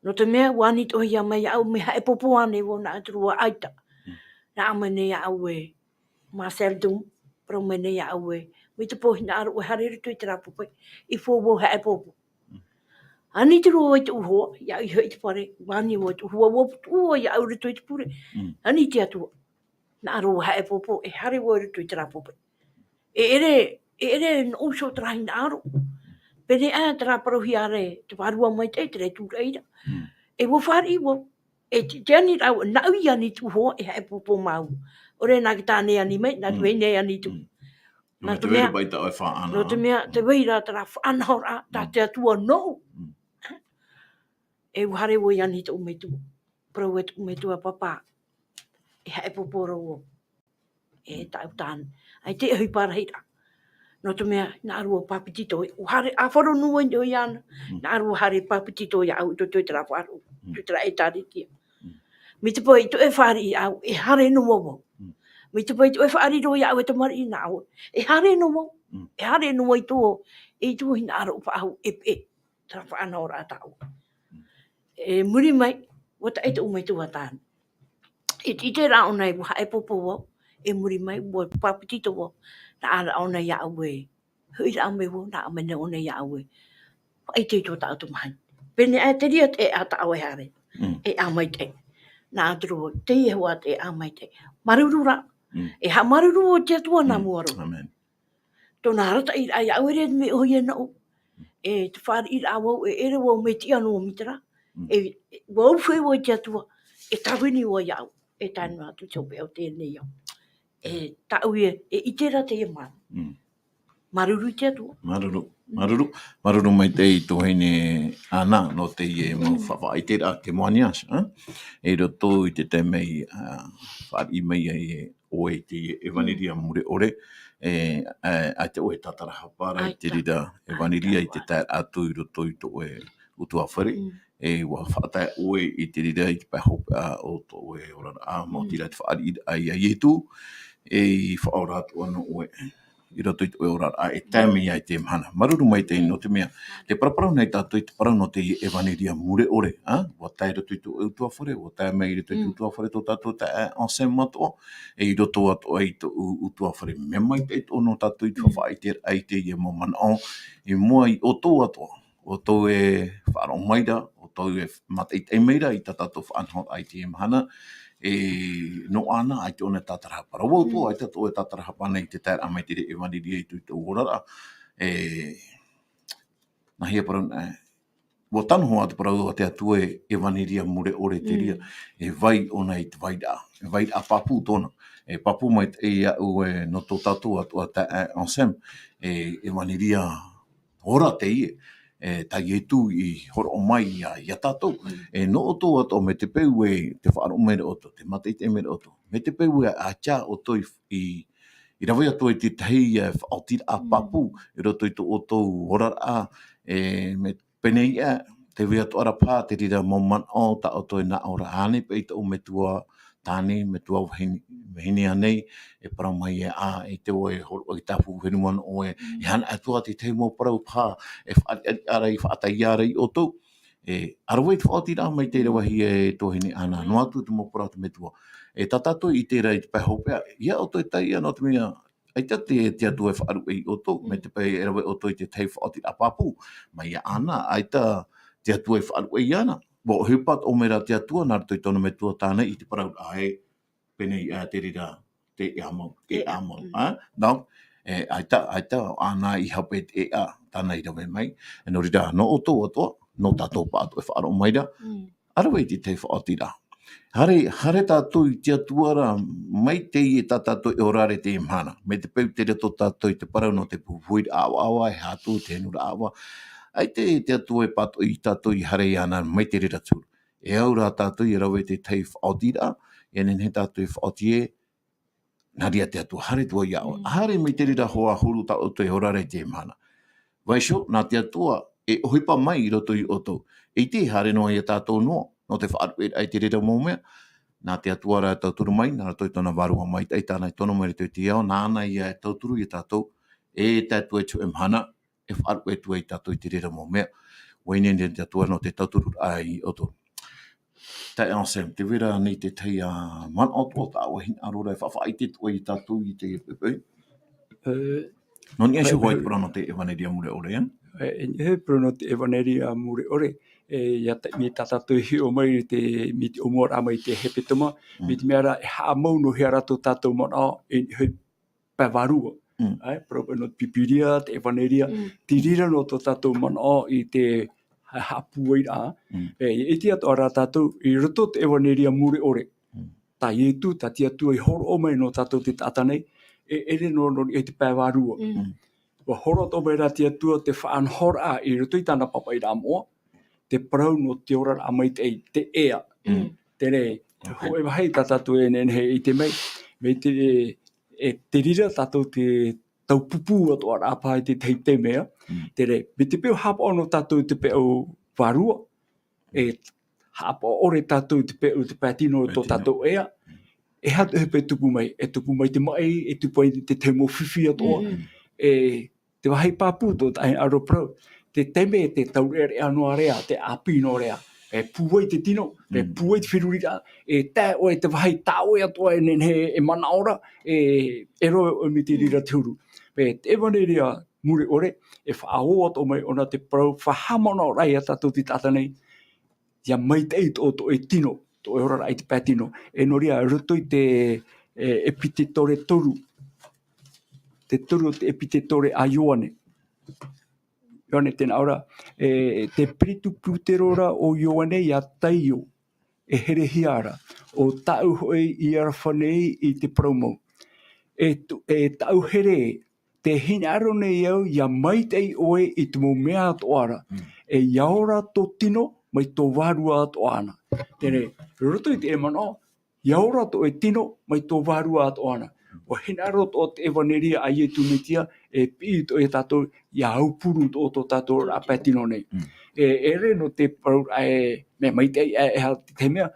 Nō te mea, ʻua ani atoʻa mai iāʻu, mea haʻepōpō ānei vau nā ʻō te roa ʻaita. Nā ʻō mai nei iāʻu ē, Marcel Dum, parau mai nei iāʻu ē, mai te pō hinaʻaro ʻoe haere i roto i terā papaʻi, i fou vau haʻepōpō. Ani te roa i te ʻū hoa, iāʻu i hoʻi i te fare, ʻua ani vau i te ʻū hoa, ʻua tuʻu vau iāʻu i roto i te pure. Ani te Atua. Nā ʻō te roa haʻepōpō, e haere vau i roto i terā papaʻi. E ʻere, e ʻere nōʻu iho terā hinaʻaro. Pēneiaʻe terā parauhia ra, te Vārua Maitaʻi, terā tūraʻi ra. E ʻua fāriʻi vau. E te, te ani rāua, nāʻu i ani i te ʻū hoa, e haʻepōpō māua. ʻOre nā te tāne ani mai, nā te vahine ani atu. Nō te mea, nō te mea, tē vai ra terā faʻanahoraʻa, tā te Atua nōʻu. E ʻua haere vau i ani i tōʻu metua. Parau e tōʻu metua, pāpā, e haʻepōpō roa vau. E tāʻu tāne. ʻAita e ʻohipa rahi ra. Nō te mea, nā ʻō te roa papetito, ʻua haere, ʻa fārerei noa iāna. Nā ʻō te roa haere papetito iāʻu i roto i terā faʻaroʻo, i roto i terā ʻĒtārētia. Mai te peu i tō ʻoe fāriʻi iāʻu, e haere noa vau. Mai te peu i tō ʻoe fāriʻi roa iāʻu e tamariʻi nā ʻō, e haere noa vau. E haere noa i tō, i tō hinaʻaro faʻahou e peʻe. Terā faʻanahoraʻa tāʻu. E muri mai, ʻua taʻe tōʻu metua tāne. I te, i te reira ʻōna ē ʻua haʻepōpō vau, e muri mai, ʻua papetito vau, nā ʻō ra ʻōna iāʻu ē, hoʻiraʻa mai vau, nā ʻō mai nei ʻōna iāʻu ē, faʻaʻite i tō tāʻu tamāhine. Pēneiaʻe te reira te ʻēʻa tā ʻoe e haere, ʻēʻa maitaʻi. Nā ʻō te roa, teie hoʻi te ʻēʻa maitaʻi. Māuruuru rā, e haʻamāuruuru vau i te Atua nā mua roa. Tōna arataʻiraʻa iāʻu, e ʻere mea ʻohie nōʻu. E te fāriʻiraʻa vau, e ʻere vau mea tiʻa noa mai terā. E, e, ʻua ʻufe vau i te Atua, e tāvini vau iāʻu, e tae noa atu i te hopeʻa o teie nei ao. E tāʻu ia, e ʻite ra teie māna. Māuruuru i te Atua. Māuruuru, māuruuru, māuruuru maitaʻi tuahine Ana, nō teie mau faʻaʻiteraʻa, témoignage, ā? I roto i te taime i, ā, fāriʻi mai ai e ʻoe i te ʻevaneria mure ʻore, e, e, ʻaita ʻoe e tātarahapa ra i te reira ʻevaneria i te taeraʻa atu i roto i tō ʻoe ʻutuāfare, e, ʻua faʻatae ʻoe i te reira i te pae hopeʻa o tō ʻoe oraraʻa, maoti rā te fāriʻiraʻa iā Ietu, e i faʻaora atoʻa nō ʻoe i roto i tō ʻoe oraraʻa, e tae mai ai i teie mahana. Māuruuru maitaʻi nō te mea, tē paraparau nei tātou i te parau nō te ʻevaneria mure ʻore, ā? ʻUa tae i roto i tō ʻoe ʻutuāfare, ʻua tae mai i roto i tō ʻoe ʻutuāfare tō tātou taeaʻe Anselme atoʻa, e i roto atoʻa i tō ʻoe ʻutuāfare. Mea maitaʻi atoʻa nō tātou i te faʻaʻiteraʻa i teie mau manaʻo, i mua i ʻoutou atoʻa, ʻoutou e faʻaroʻo mai ra, ʻoutou e mātaʻitaʻi mai ra i tā tātou faʻanahoraʻa i teie mahana, e, nō Ana, ʻaita ʻōna e tātarahapa ra. ʻO vau atoʻa, ʻaita atoʻa e tātarahapa nei i te taeraʻa mai i te reira ʻevaneria i tō, i tōʻu oraraʻa, e, nāhea parau, e, ʻua tano hoʻi te parau a te Atua e ʻevaneria mure ʻore te reira, e vai ʻōna i te vairaʻa, e vairaʻa pāpū tōna. E pāpū maitaʻi iāʻu e nō tō tātou atoʻa taeaʻe Anselme, e, ʻevaneria ora teie, e, tā Ietu i horoʻa mai ia, ia tātou. E, nō ʻoutou atoʻa, mai te peu e, te faʻaroʻo mai ra ʻoutou, te mātaʻitaʻi mai ra ʻoutou. Mai te peu e, ʻaita ʻoutou i, i, i rave atu ai te tahi, e, faʻaotiraʻa pāpū, i roto i tō ʻoutou oraraʻa, e, mai pēnei aʻe, tē vai atoʻa ra paha te reira mau manaʻo tā ʻoutou e nā ʻō ra, ānei paʻi tōʻu metua tāne, metua vahine, vahine ānei, e parau mai e, ā, ʻaita vau e horoʻa i tāʻu fare manaʻo e, e hana atu ā te tahi mau parau paha, e faʻariʻariʻa ra, i faʻataʻa ra ia ʻoutou. E, ʻa rave te faʻaotiraʻa mai te reira vāhi e tuahine Ana, noa atu te mau parau a te metua. E, tā tātou i ʻite ra i te pae hopeʻa, ʻeiaha ʻoutou e taiʻa nō te mea, ʻaita te, te Atua e faʻaruʻe ia ʻoutou, mai te peu e rave ʻoutou i te tahi faʻaotiraʻa pāpū, mai ia Ana, ʻaita te Atua e faʻaruʻe ia Ana. ʻUa ʻohipa atoʻa mai ra te Atua, nā roto i tōna metua tāne i te parau ra e, pēnei aʻe te reira, te ʻēʻa mau, ʻēʻa mau, ā? Nō, e, ʻaita, ʻaita, ʻo Ana i hape te ʻēʻa, tāna i rave mai, e nō reira, nō ʻoutou atoʻa, nō tātou pāʻatoʻa e faʻaroʻo mai ra, ʻa rave i te tahi faʻaotiraʻa. Haere, haere tātou i te Atua ra, mai teie tā tātou e ora ra i teie mahana. Mai te peu tē roto tātou i te parau nō te pupuhiraʻa ʻavaʻava, e haʻatū te henuraʻa ʻava. ʻAita te Atua e pātoʻi ia tātou i haere iāna, mai te reira te huru. E au rā tātou ia rave i te tahi faʻaotiraʻa, ia nehenehe tātou e faʻaoti ē, nā reira te Atua, haere atu vau iā ʻoe. Haere mai te reira hoʻi huru tā ʻoutou e ora ra i teie mahana. Vaiiho, nā te Atua e ʻohipa mai i roto ia ʻoutou. ʻEita, haere noa ia tātou noa, nō te faʻaruʻeraʻa i te reira mau mea. Nā te Atua rā e tauturu mai, nā roto i tōna Vārua Maitaʻi tāna i tono mai i roto i te ao, nāna ia e tauturu ia tātou, e tae atu i te hōʻē mahana, e faʻaruʻe atu ai tātou i te reira mau mea. ʻUa ineine te Atua nō te tautururaʻa ia ʻoutou. Taeaʻe Anselme, tē vai ra ānei te tahi, ā, manaʻo atoʻa tā ʻoe e hinaʻaro ra e faʻaʻite atoʻa ia tātou i teie poʻipoʻi? E, nō niʻa iho hoʻi te parau nō te ʻEvaneria Mure ʻore, ā? E, e niʻa iho parau nō te ʻEvaneria Mure ʻore, e, ia ta-, mai tā tātou e hiʻo mai i te, mai te ʻōmuaraʻa mai i te hepetoma, mai te mea ra e haʻamau noa hia rā tō tātou manaʻo, e niʻa iho pae vārua. Ā, parau paʻi nō te Pīpīria, te ʻEvaneria, te reira nō tō tātou manaʻo i te ha-, haʻapūairaʻa. E, e ʻite atoʻa rā tātou, i roto te ʻEvaneria Mure ʻore. Tā Ietu, tā te Atua i hōroʻa mai nō tātou te taʻata nei, e ʻere noa nō niʻa i te pae vārua. ʻUa hōroʻa atoʻa mai rā te Atua te faʻanahoraʻa i roto i tāna pāpaʻiraʻa moʻa, te parau nō te oraraʻa maitaʻi, te ʻea. Terā, hōʻē vāhi tā tātou e nehenehe e ʻite mai, mai te, e, e te reira tātou te taupupū atoʻa rā paha i te tahi taime, ā. Terā, mai te peu haʻapaʻo noa tātou i te peu vārua, e haʻapaʻo ʻore tātou i te peu, te pae tino o tō tātou ʻea, e aha te hōʻē paʻi e tupu mai, e tupu mai te maʻi, e tupu mai te tahi mau fifi atoʻa, e te vāhi pāpū tō tāʻu hinaʻaro parau, te taime e te taureʻareʻa noa ra, te ʻāpī noa ra, e pūai te tino, e pūai te feruriraʻa, e tae ʻoe i te vāhi tā ʻoe atoʻa e nehenehe e manaʻo ra, e, e rave ʻoe mai te reira te huru. E te ʻEvaneria Mure ʻore, e faʻaō atoʻa mai ʻōna te parau faʻahaʻamanaʻoraʻa ia tātou te taʻata nei, ʻia maitaʻi tō, tō ʻoe tino, tō ʻoe oraraʻa i te pae tino. E nō reira, i roto i te, e, ʻEpitetore toru. Te toru o te ʻEpitetore a Ioane. Ioane tē nā ʻō ra, e, te peretuputeroraʻa o Ioane ʻia taio, e herehia ra, ʻo tāʻu hoʻi i aroha nei i te parau mau. E tu-, e tāʻu here, tē hinaʻaro nei au ʻia maitaʻi ʻoe i te mau mea atoʻa ra. E ʻia ora tō tino, mai tō vārua atoʻa na. Terā, i roto i te manaʻo, ʻia ora tō ʻoe tino, mai tō vārua atoʻa na. ʻUa hinaʻaro atoʻa te ʻEvaneria a Ietu Metia, e piʻi atoʻa ia tātou, ʻia aupuru atoʻa tō tātou oraraʻa pae tino nei. E, e ʻere noa te parau ra e, mea maitaʻi e, e aha te tahi mea,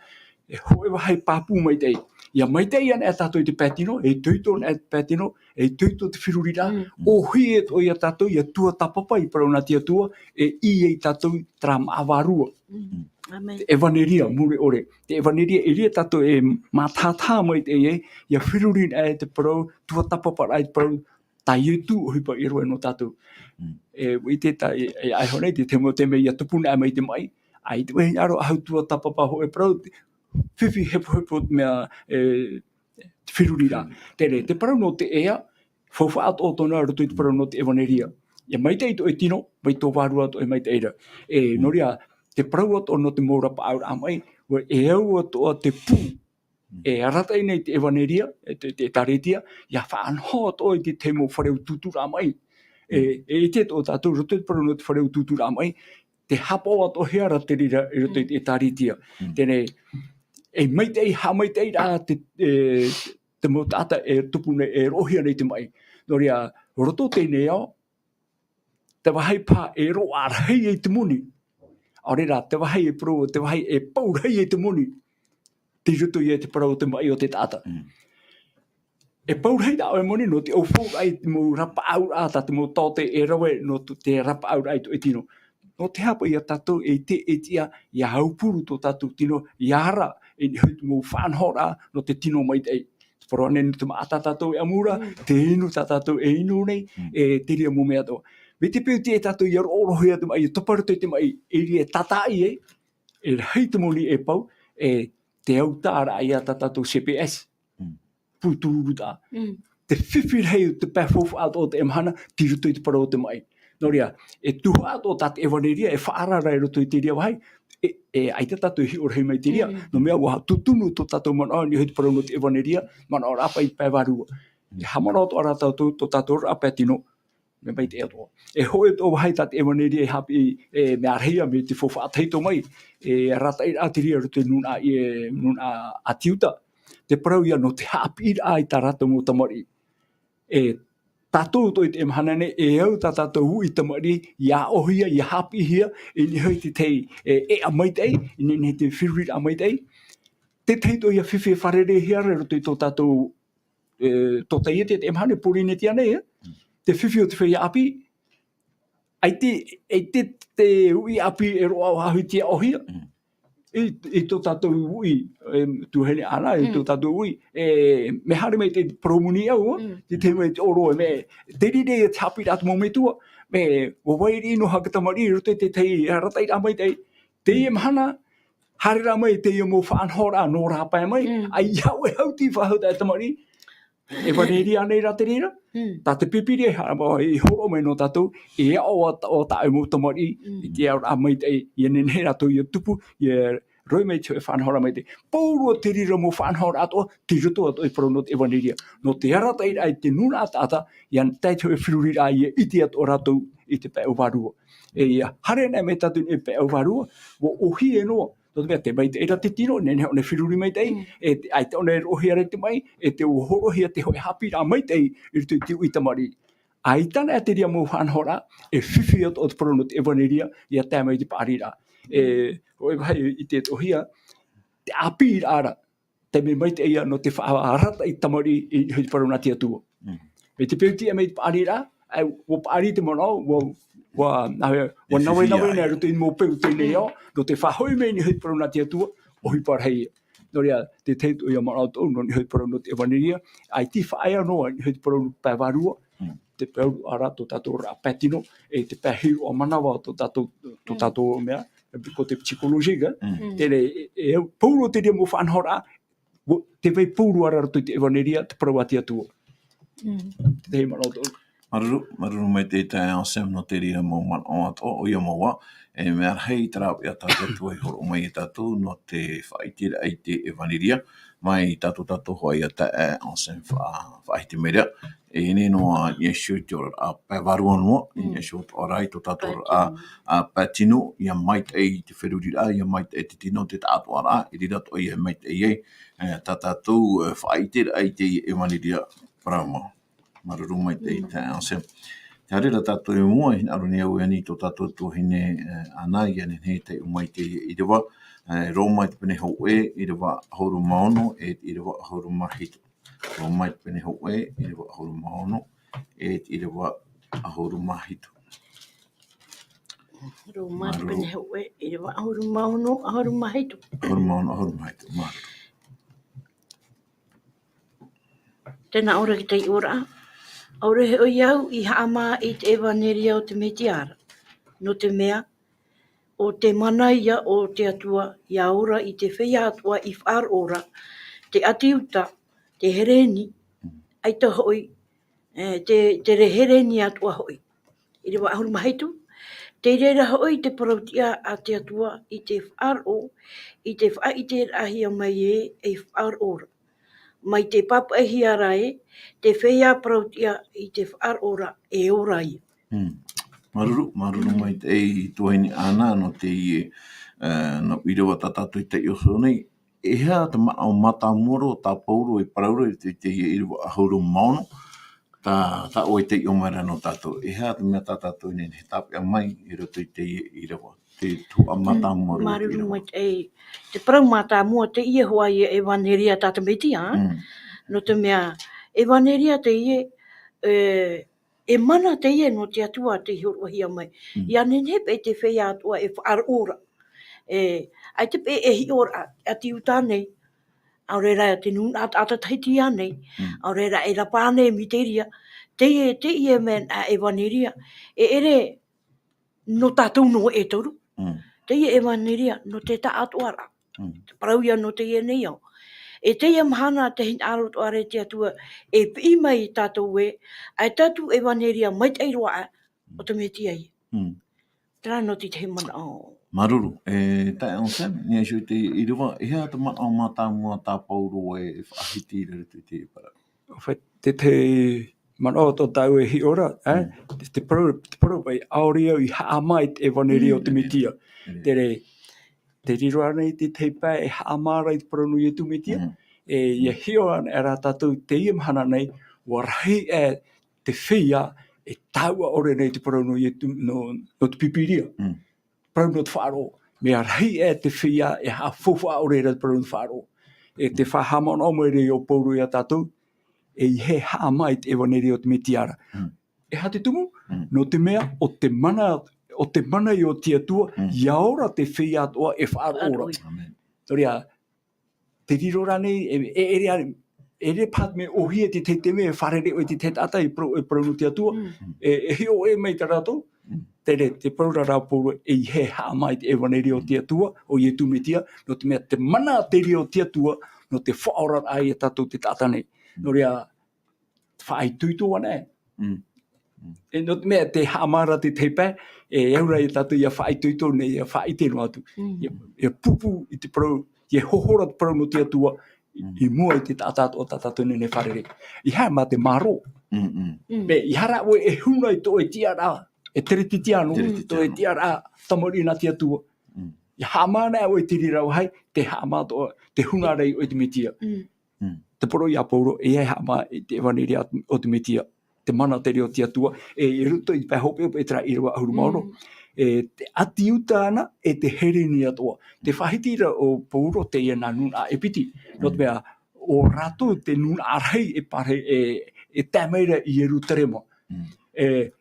e hōʻē vāhi pāpū maitaʻi. ʻIa maitaʻi anaʻe tātou i te pae tino, e itoito anaʻe te pae tino, e itoito te feruriraʻa, ʻōhie atoʻa ia tātou, ʻia tuatāpapa i parau nā te Atua, e ʻī ai tātou i terā māʻa vārua. Te ʻEvaneria Mure ʻore. Te ʻEvaneria e ʻere ia tātou e mātātā maitaʻi ai, ʻia feruri anaʻe te parau, tuatāpaparaʻa i te parau, tā Ietu ʻohipa i rave nō tātou. E, ʻua ʻite tā, e, e, ʻaita nei, te, te mau taime ʻia tupu anaʻe mai te maʻi, ʻaita e hinaʻaro ʻahu tuatāpapa hōʻē parau, fifi hepohepo mea, e, te feruriraʻa. Terā, te parau nō te ʻea, faufaʻa atoʻa tōna i roto i te parau nō te ʻEvaneria. ʻIa maitaʻi tō ʻoe tino, mai tō vārua atoʻa e maitaʻi ra. E, nō reira, te parau atoʻa nō te mau rapaʻauraʻa maʻi, ʻua, e au atoʻa te pū, e arataʻi nei te ʻEvaneria, e te, te ʻĒtārētia, ʻia faʻanaho atoʻa i te tahi mau fare utuuturaʻa maʻi. E, e ʻite atoʻa tātou, roto i te parau nō te fare utuuturaʻa maʻi, te haʻapaʻo atoʻa hia ra te reira i roto i te ʻĒtārētia. Teie, e maitaʻi, haʻamaitaʻi rā te, e, te mau taʻata e tupu nei, e roʻohia nei te maʻi. Nō reira, roto teie nei ao, te vāhi paha e roaʻa rahi ai te moni. ʻAore rā, te vāhi e parau, te vāhi e pau rahi ai te moni. Tei roto ia i te parau o te maʻi o te taʻata. E pau rahi tā ʻoe moni nō te ʻaufau ai te mau rapaʻauraʻa, tā te mau taote e rave nō te, te rapaʻauraʻa i tō ʻoe tino. Nō te aha paʻi ia tātou e ʻite, e tiʻa, ʻia aupuru tō tātou tino, ʻia ara, i niʻa i te mau faʻanahoraʻa, nō te tino maitaʻi. Te parau ānei nō te māʻa tā tātou e ʻamu ra, te inu tā tātou e inu nei, e te reira mau mea atoʻa. Mai te peu ʻe tātou ʻia roʻohia te maʻi, ʻia topa roto i te maʻi, e reira e tātaʻi ai, e rahi te moni e pau, e te autaʻa ra ia tā tātou C P S. Pūtūrutaʻa. Te fifi rahi o te pae faufaʻa o teie mahana, tei roto i te parau o te maʻi. Nō reira, e tuhaʻa atoʻa tā te ʻevaneria, e faʻaara ra i roto i te reira vāhi, e, e ʻaita tātou e hiʻo rahi mai i te reira. Nō te mea ʻua tutunu tō tātou manaʻo i niʻa i te parau nō te ʻevaneria, manaʻo ra paʻi pae vārua. E haʻamanaʻo atoʻa ra tātou, tō tātou ra pae tino, mea maitaʻi atoʻa. E hōʻē atoʻa vāhi tā te ʻevaneria e haʻapiʻi, e mea rahi ia mai te faufaʻa tahito mai, e arataʻi ra te reira i roto i te nūnaʻa, e nūnaʻa ʻĀti Iuta. Te parau ia nō te haʻapiʻiraʻa i tā rātou mau tamariʻi. E tātou atoʻa i teie mahana nei, e au tā tātou uʻi tamariʻi, ʻia aʻohia, ʻia haʻapiʻihia, i niʻa i te tahi, e, ʻēʻa maitaʻi, i niʻa i te feruriraʻa maitaʻi. Te tahi atoʻa ia fifi e fārereihia ra i roto i tō tātou, e, tōtaiete i teie mahana i Pōrīnetia nei, e. Te fifi o te feiā ʻāpī, ʻaita, ʻaita te uʻi ʻāpī e roaʻa faʻahou i te aʻohia. I, i tō tātou uʻi, e, tuahine ʻana, i tō tātou uʻi, e, mea haere mai te parau moni au, te tahi mai te ʻōroʻa, e mea, te reira ia te haʻapiʻiraʻa a te mau metua, mea, ʻua vai riʻi noa haka tamariʻi i roto i te tahi arataʻiraʻa maitaʻi, teie mahana, haere rā mai teie mau faʻanahoraʻa nō rāpae mai, ʻaita e hauti faʻahou taʻata tamariʻi, ʻevaneria nei rā te reira, tā te pīpīria e haʻamau, e hōroʻa mai nō tātou, e aʻo atoʻa tā ʻoe mau tamariʻi, i te aʻoraʻa maitaʻi, ʻia nehenehe rātou ʻia tupu, ʻia rohi mai te hōʻē faʻanahoraʻa maitaʻi. Pauroa te reira mau faʻanahoraʻa atoʻa, tei roto atoʻa i te parau nō te ʻevaneria. Nō te arataʻiraʻa i te nūnaʻa taʻata, ʻia tae i te hōʻē feruriraʻa, ʻia ʻite atoʻa rātou i te pae ʻo vārua. E ʻia haere anaʻe mai tātou i te pae ʻo vārua, ʻua ʻōhie noa, nō te mea, tē maitaʻi ra te tino, nehenehe ʻōna e feruri maitaʻi, e te, ʻaita ʻōna e roaʻahia ra te maʻi, e tē hōroʻahia te hōʻē haʻapiʻiraʻa maitaʻi i roto i te uʻi tamariʻi. ʻAita anaʻe te reira mau faʻanahoraʻa, e fifi atoʻa te parau nō te ʻevaneria, ʻia tae mai i te paʻariraʻa. E, hōʻē vāhi i ʻite atoʻahia, te ʻāpīraʻa ra, te mea maitaʻi ia nō te faʻaarataʻi tamariʻi i niʻa i te parau nā te Atua. Mai te peu e tiʻa mai te paʻariraʻa, ʻaita ʻua paʻari te manaʻo, ʻua, ʻua, nā, ʻua navenaveina i roto i te mau peu teie nei ao, nō te faʻahoʻi mai i niʻa i te parau nā te Atua, ʻohipa rahi ia. Nō reira, te tahi atoʻa ia manaʻo atoʻa, nō niʻa i te parau nō te ʻevaneria, ʻaita e faʻaea noa i niʻa i te parau pae vārua, te parau ra tō tātou ra pae tino, e te pae hiroʻa manava tō tātou, tō tātou mea, ko te psychologique, e. Teie, e, e, pauroa te reira mau faʻanahoraʻa, ʻua, tē vai pauroa ra i roto i te ʻevaneria, te parau a te Atua. Te tahi manaʻo atoʻa. Māuruuru, māuruuru maitaʻi taeaʻe Anselme nō te reira mau manaʻo atoʻa, ʻoia mau ā, e mea rahi terā ʻāpī tā te Atua i hōroʻa mai ia tātou, nō te faʻaʻiteraʻa i te ʻevaneria, mai tā tō tātou hoʻi ia taeaʻe Anselme faʻa-, faʻahiti mai ra, e ʻī nei noa Iesu i te oraraʻa pae vārua noa, Iesu atoʻa rā i tō tātou oraraʻa, ā, pae tino, ʻia maitaʻi i te feruriraʻa, ʻia maitaʻi i te tino, te taʻatoʻaraʻa, i reira atoʻa ia e maitaʻi ai, e, tā tātou, e, faʻaʻiteraʻa i te ʻevaneria parau mau. Māuruuru maitaʻi taeaʻe Anselme. Tē haere ra tātou i mua, e hinaʻaro nei au e ani i tō tātou tuahine, e, Ana, ʻia nehenehe e taiʻo mai i te ʻīrava, e, Roma i te pene hōʻē, ʻīrava ʻahuru mā ono, e te ʻīrava ʻahuru mā hitu. Roma i te pene hōʻē, ʻīrava ʻahuru mā ono, e te ʻīrava ʻahuru mā hitu. Roma i te pene hōʻē, ʻīrava ʻahuru mā ono, ʻahuru mā hitu. ʻAhuru mā ono, ʻahuru mā hitu, māuruuru. Tē nā ʻō ra te taiʻoraʻa, ʻaore hoʻi au i haʻamā i te ʻevaneria o te Mesia ra, nō te mea, ʻo te mana ia o te Atua ʻia ora i te feiā atoʻa i faʻaroʻo ra, te ʻĀti Iuta, te Hereni, ʻaita hoʻi, e, te, te Hereni atoʻa hoʻi. ʻĪrava ʻahuru mā hitu, tei reira hoʻi te parauʻtiʻa a te Atua i te faʻaroʻo, i te faʻaʻiteraʻahia mai ē ei faʻaroʻo ra. Mai te pāpaʻihia ra ē, te feiā parauʻtiʻa i te faʻaroʻo ra e ora ia. Māuruuru, māuruuru maitaʻi i tuahine Ana, nō teie, ā, nō ʻīrava tā tātou i taiʻo nei. E aha te manaʻo mātāmua roa tā Paulo e parau ra i te, teie ʻīrava ʻahuru mā ono, tā, tā ʻoe i taiʻo mai ra nō tātou. E aha te mea tā tātou e nehenehe e tāpeʻa mai i roto i teie ʻīrava, te tuhaʻa mātāmua roa i te Māuruuru ʻīrava. Maitaʻi, te parau mātāmua, teie hoʻi e ʻevaneria tā te Mesia, ā? Mm. Nō te mea, ʻevaneria teie, e, e mana teie nō te Atua tei hōroʻahia mai. Mm. ʻIa nehenehe paʻi te feiā atoʻa e faʻaroʻo ra. E, ʻaita paʻi e hiʻo ra, ʻāti Iuta nei, ʻaore rā te nūnaʻa taʻata Tahiti ānei, Mm. ʻaore rā e rapa ānei e Miteria, teie, teie mea nā ʻevaneria, e ʻere nō tātou noa e toru. Mm. Teie ʻevaneria, nō te taʻatoʻaraʻa. Mm. Te parau ia nō teie nei ao. E teie mahana te hinaʻaro atoʻa ra te Atua, e piʻi mai ia tātou ē, ʻaita atu ʻevaneria maitaʻi roa ā, o te Mesia ïa. Mm. Terā nō te tahi manaʻo. Māuruuru, e, taeaʻe Sam, i niʻa iho i te ʻīrava, e aha te manaʻo mātāmua tā Paulo e, e faʻahiti i roto i te parau. Te, te manaʻo tō tātou e hiʻo ra, ā? Mm. Te, te parau, te parau paʻi, ʻaore au i haʻamā i te ʻevaneria o te Mm. Mesia. Mm. Te reira, te riro ānei te tahi pae e haʻamā ra i te parau nō Iesu Mesia. Mm. E, ʻia hiʻo anaʻe rā tātou teie mahana nei, ʻua rahi aʻe te feiā e taua ʻore nei te parau nō Iesu, nō, nō te Pīpīria. Mm. Parau nō te faʻaroʻo. Mea rahi aʻe te feiā e haʻafaufaʻa ʻore ra te parau nō te faʻaroʻo. E te faʻahaʻamanaʻo mai ra o Paulo ia tātou, e ʻeiaha e haʻamā i te ʻevaneria o te Mesia ra. Mm. E aha te tumu? Mm. Nō te mea, ʻo te mana, ʻo te mana ïa o te Atua, Mm. ʻia ora te feiā atoʻa e faʻaroʻo ra. Faʻaroʻo. ʻĀmene. Nō reira, te riro ra nei, e, e, e ʻere, e ʻere paha te mea ʻōhie te, te, te mea e fārerei ʻoe i te, te taʻata i parau, i parau nō te Atua, Mm. e, e hiʻo ʻē mai tā rātou, Mm. te reira, te parau ra rā Paulo, e ʻeiaha e haʻamā i te ʻevaneria o te Atua, o Iesu Mesia, nō te mea te mana terā o te Atua, nō te faʻaoraraʻa ia tātou te taʻata nei. Mm. Nō reira, faʻaitoito anaʻe. Mm. Mm. E nō te mea te haʻamā ra te tahi pae, e au ra ia tātou ʻia faʻaitoito nei, ʻia faʻaʻite noa atu. Mm. ʻIa, ʻia pūpū i te parau, ʻia hohora te parau nō te Atua, i, Mm. i mua i te taʻata atoʻa tā tātou e nehenehe e fārerei. ʻEiaha mā te mārō. Mm, mm. Mm. Mea, ʻeiaha rā ʻoe e huna i tō ʻoe tiʻaraʻa, e teretetiano, Teretetiano. tō ʻoe tiʻaraʻa tamariʻi nā te Atua. Mm. ʻIa haʻamā anaʻe ʻoe i te reira vāhi, te haʻamā atoʻa, te huna ra iā ʻoe i te Mesia. Mm. Mm. Te parau ia Paulo, e ʻeiaha e haʻamā i te ʻevaneria o te Mesia, te mana terā o te Atua, e, i roto i te pae hopeʻa, e terā ʻīrava ʻahuru mā ono. Mm. E, te ʻāti Iuta ānei, e te Hereni atoʻa. Te Mm. faʻahiti ra o Paulo teie nā nūnaʻa ʻĒpiti. Nō te Mm. mea, ʻo rātou te nūnaʻa rahi e pārahi, e, e tae mai ra i Ierutarema. Mm. E,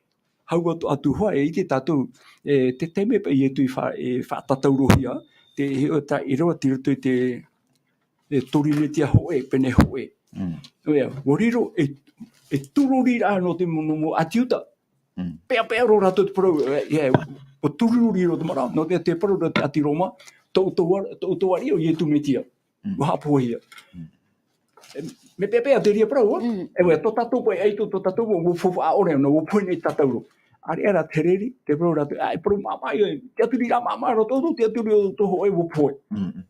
hau atu, atu hoʻi, e ʻite tātou, e, te taime paʻi Iesu i fa-, e faʻatataurohia, te, e, o tā ʻīrava tei roto i te, e, Torinetia hōʻē, pene hōʻē. Mm. ʻOia, ʻua riro, e, e turori ra nō te mo-, nō mau ʻāti Iuta. Mm. Peʻapeʻa roa rātou te parau, e, e, ʻua turori roa te maraʻo, nō te, te parau ra te ʻāti Roma, tō, tō, tō, tō ariʻi ʻo Iesu Mesia. Mm. ʻUa haʻapohehia. Mm. E, mea peʻapeʻa te reira parau, ā? Mm. E, ʻoia, tō tātou paʻi ʻaito, tō tātou ʻua, ʻua faufaʻa ʻore, nō ʻua pohe nei te tatauro. ʻĀreʻa rā te Hereni, te parau rātou, ā, e parau māmā ïa, tiʻaturiraʻa māmā roa tō, tō, tiʻaturi o tō hōʻē ʻua pohe. Mm, mm.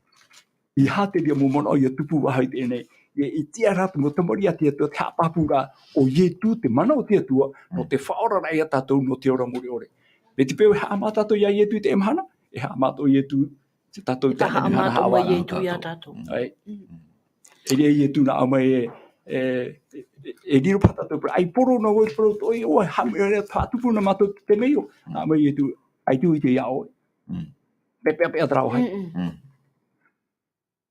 ʻEiaha te reira mau manaʻo ʻia tupu vāhi i teie nei. E, e tiʻa rā te mau tamariʻi a te Atua, te haʻapāpūraʻa, ʻo Iesu te mana o te Atua, nō Mm. te faʻaoraraʻa ia tātou, nō te ora mure ʻore. Mai te peu e haʻamā tātou iā Iesu i teie mahana, e haʻamā atoʻa Iesu Te tātou te Te haʻamā haʻamā atoʻa mai haʻavāraʻa. Iesu iā tātou. Ai. Mm. E riro Iesu nā ʻō mai e, e, e, e riro paha tātou, ʻia poro noa vau i te parau atoʻa, ʻua haʻamau ra, faʻatupu na mātou te temeio. Mm. Haʻamau Iesu, ʻaita e ʻite iā ʻoe. Mm. Mea peʻapeʻa terā vāhi. Mm, mm. Mm.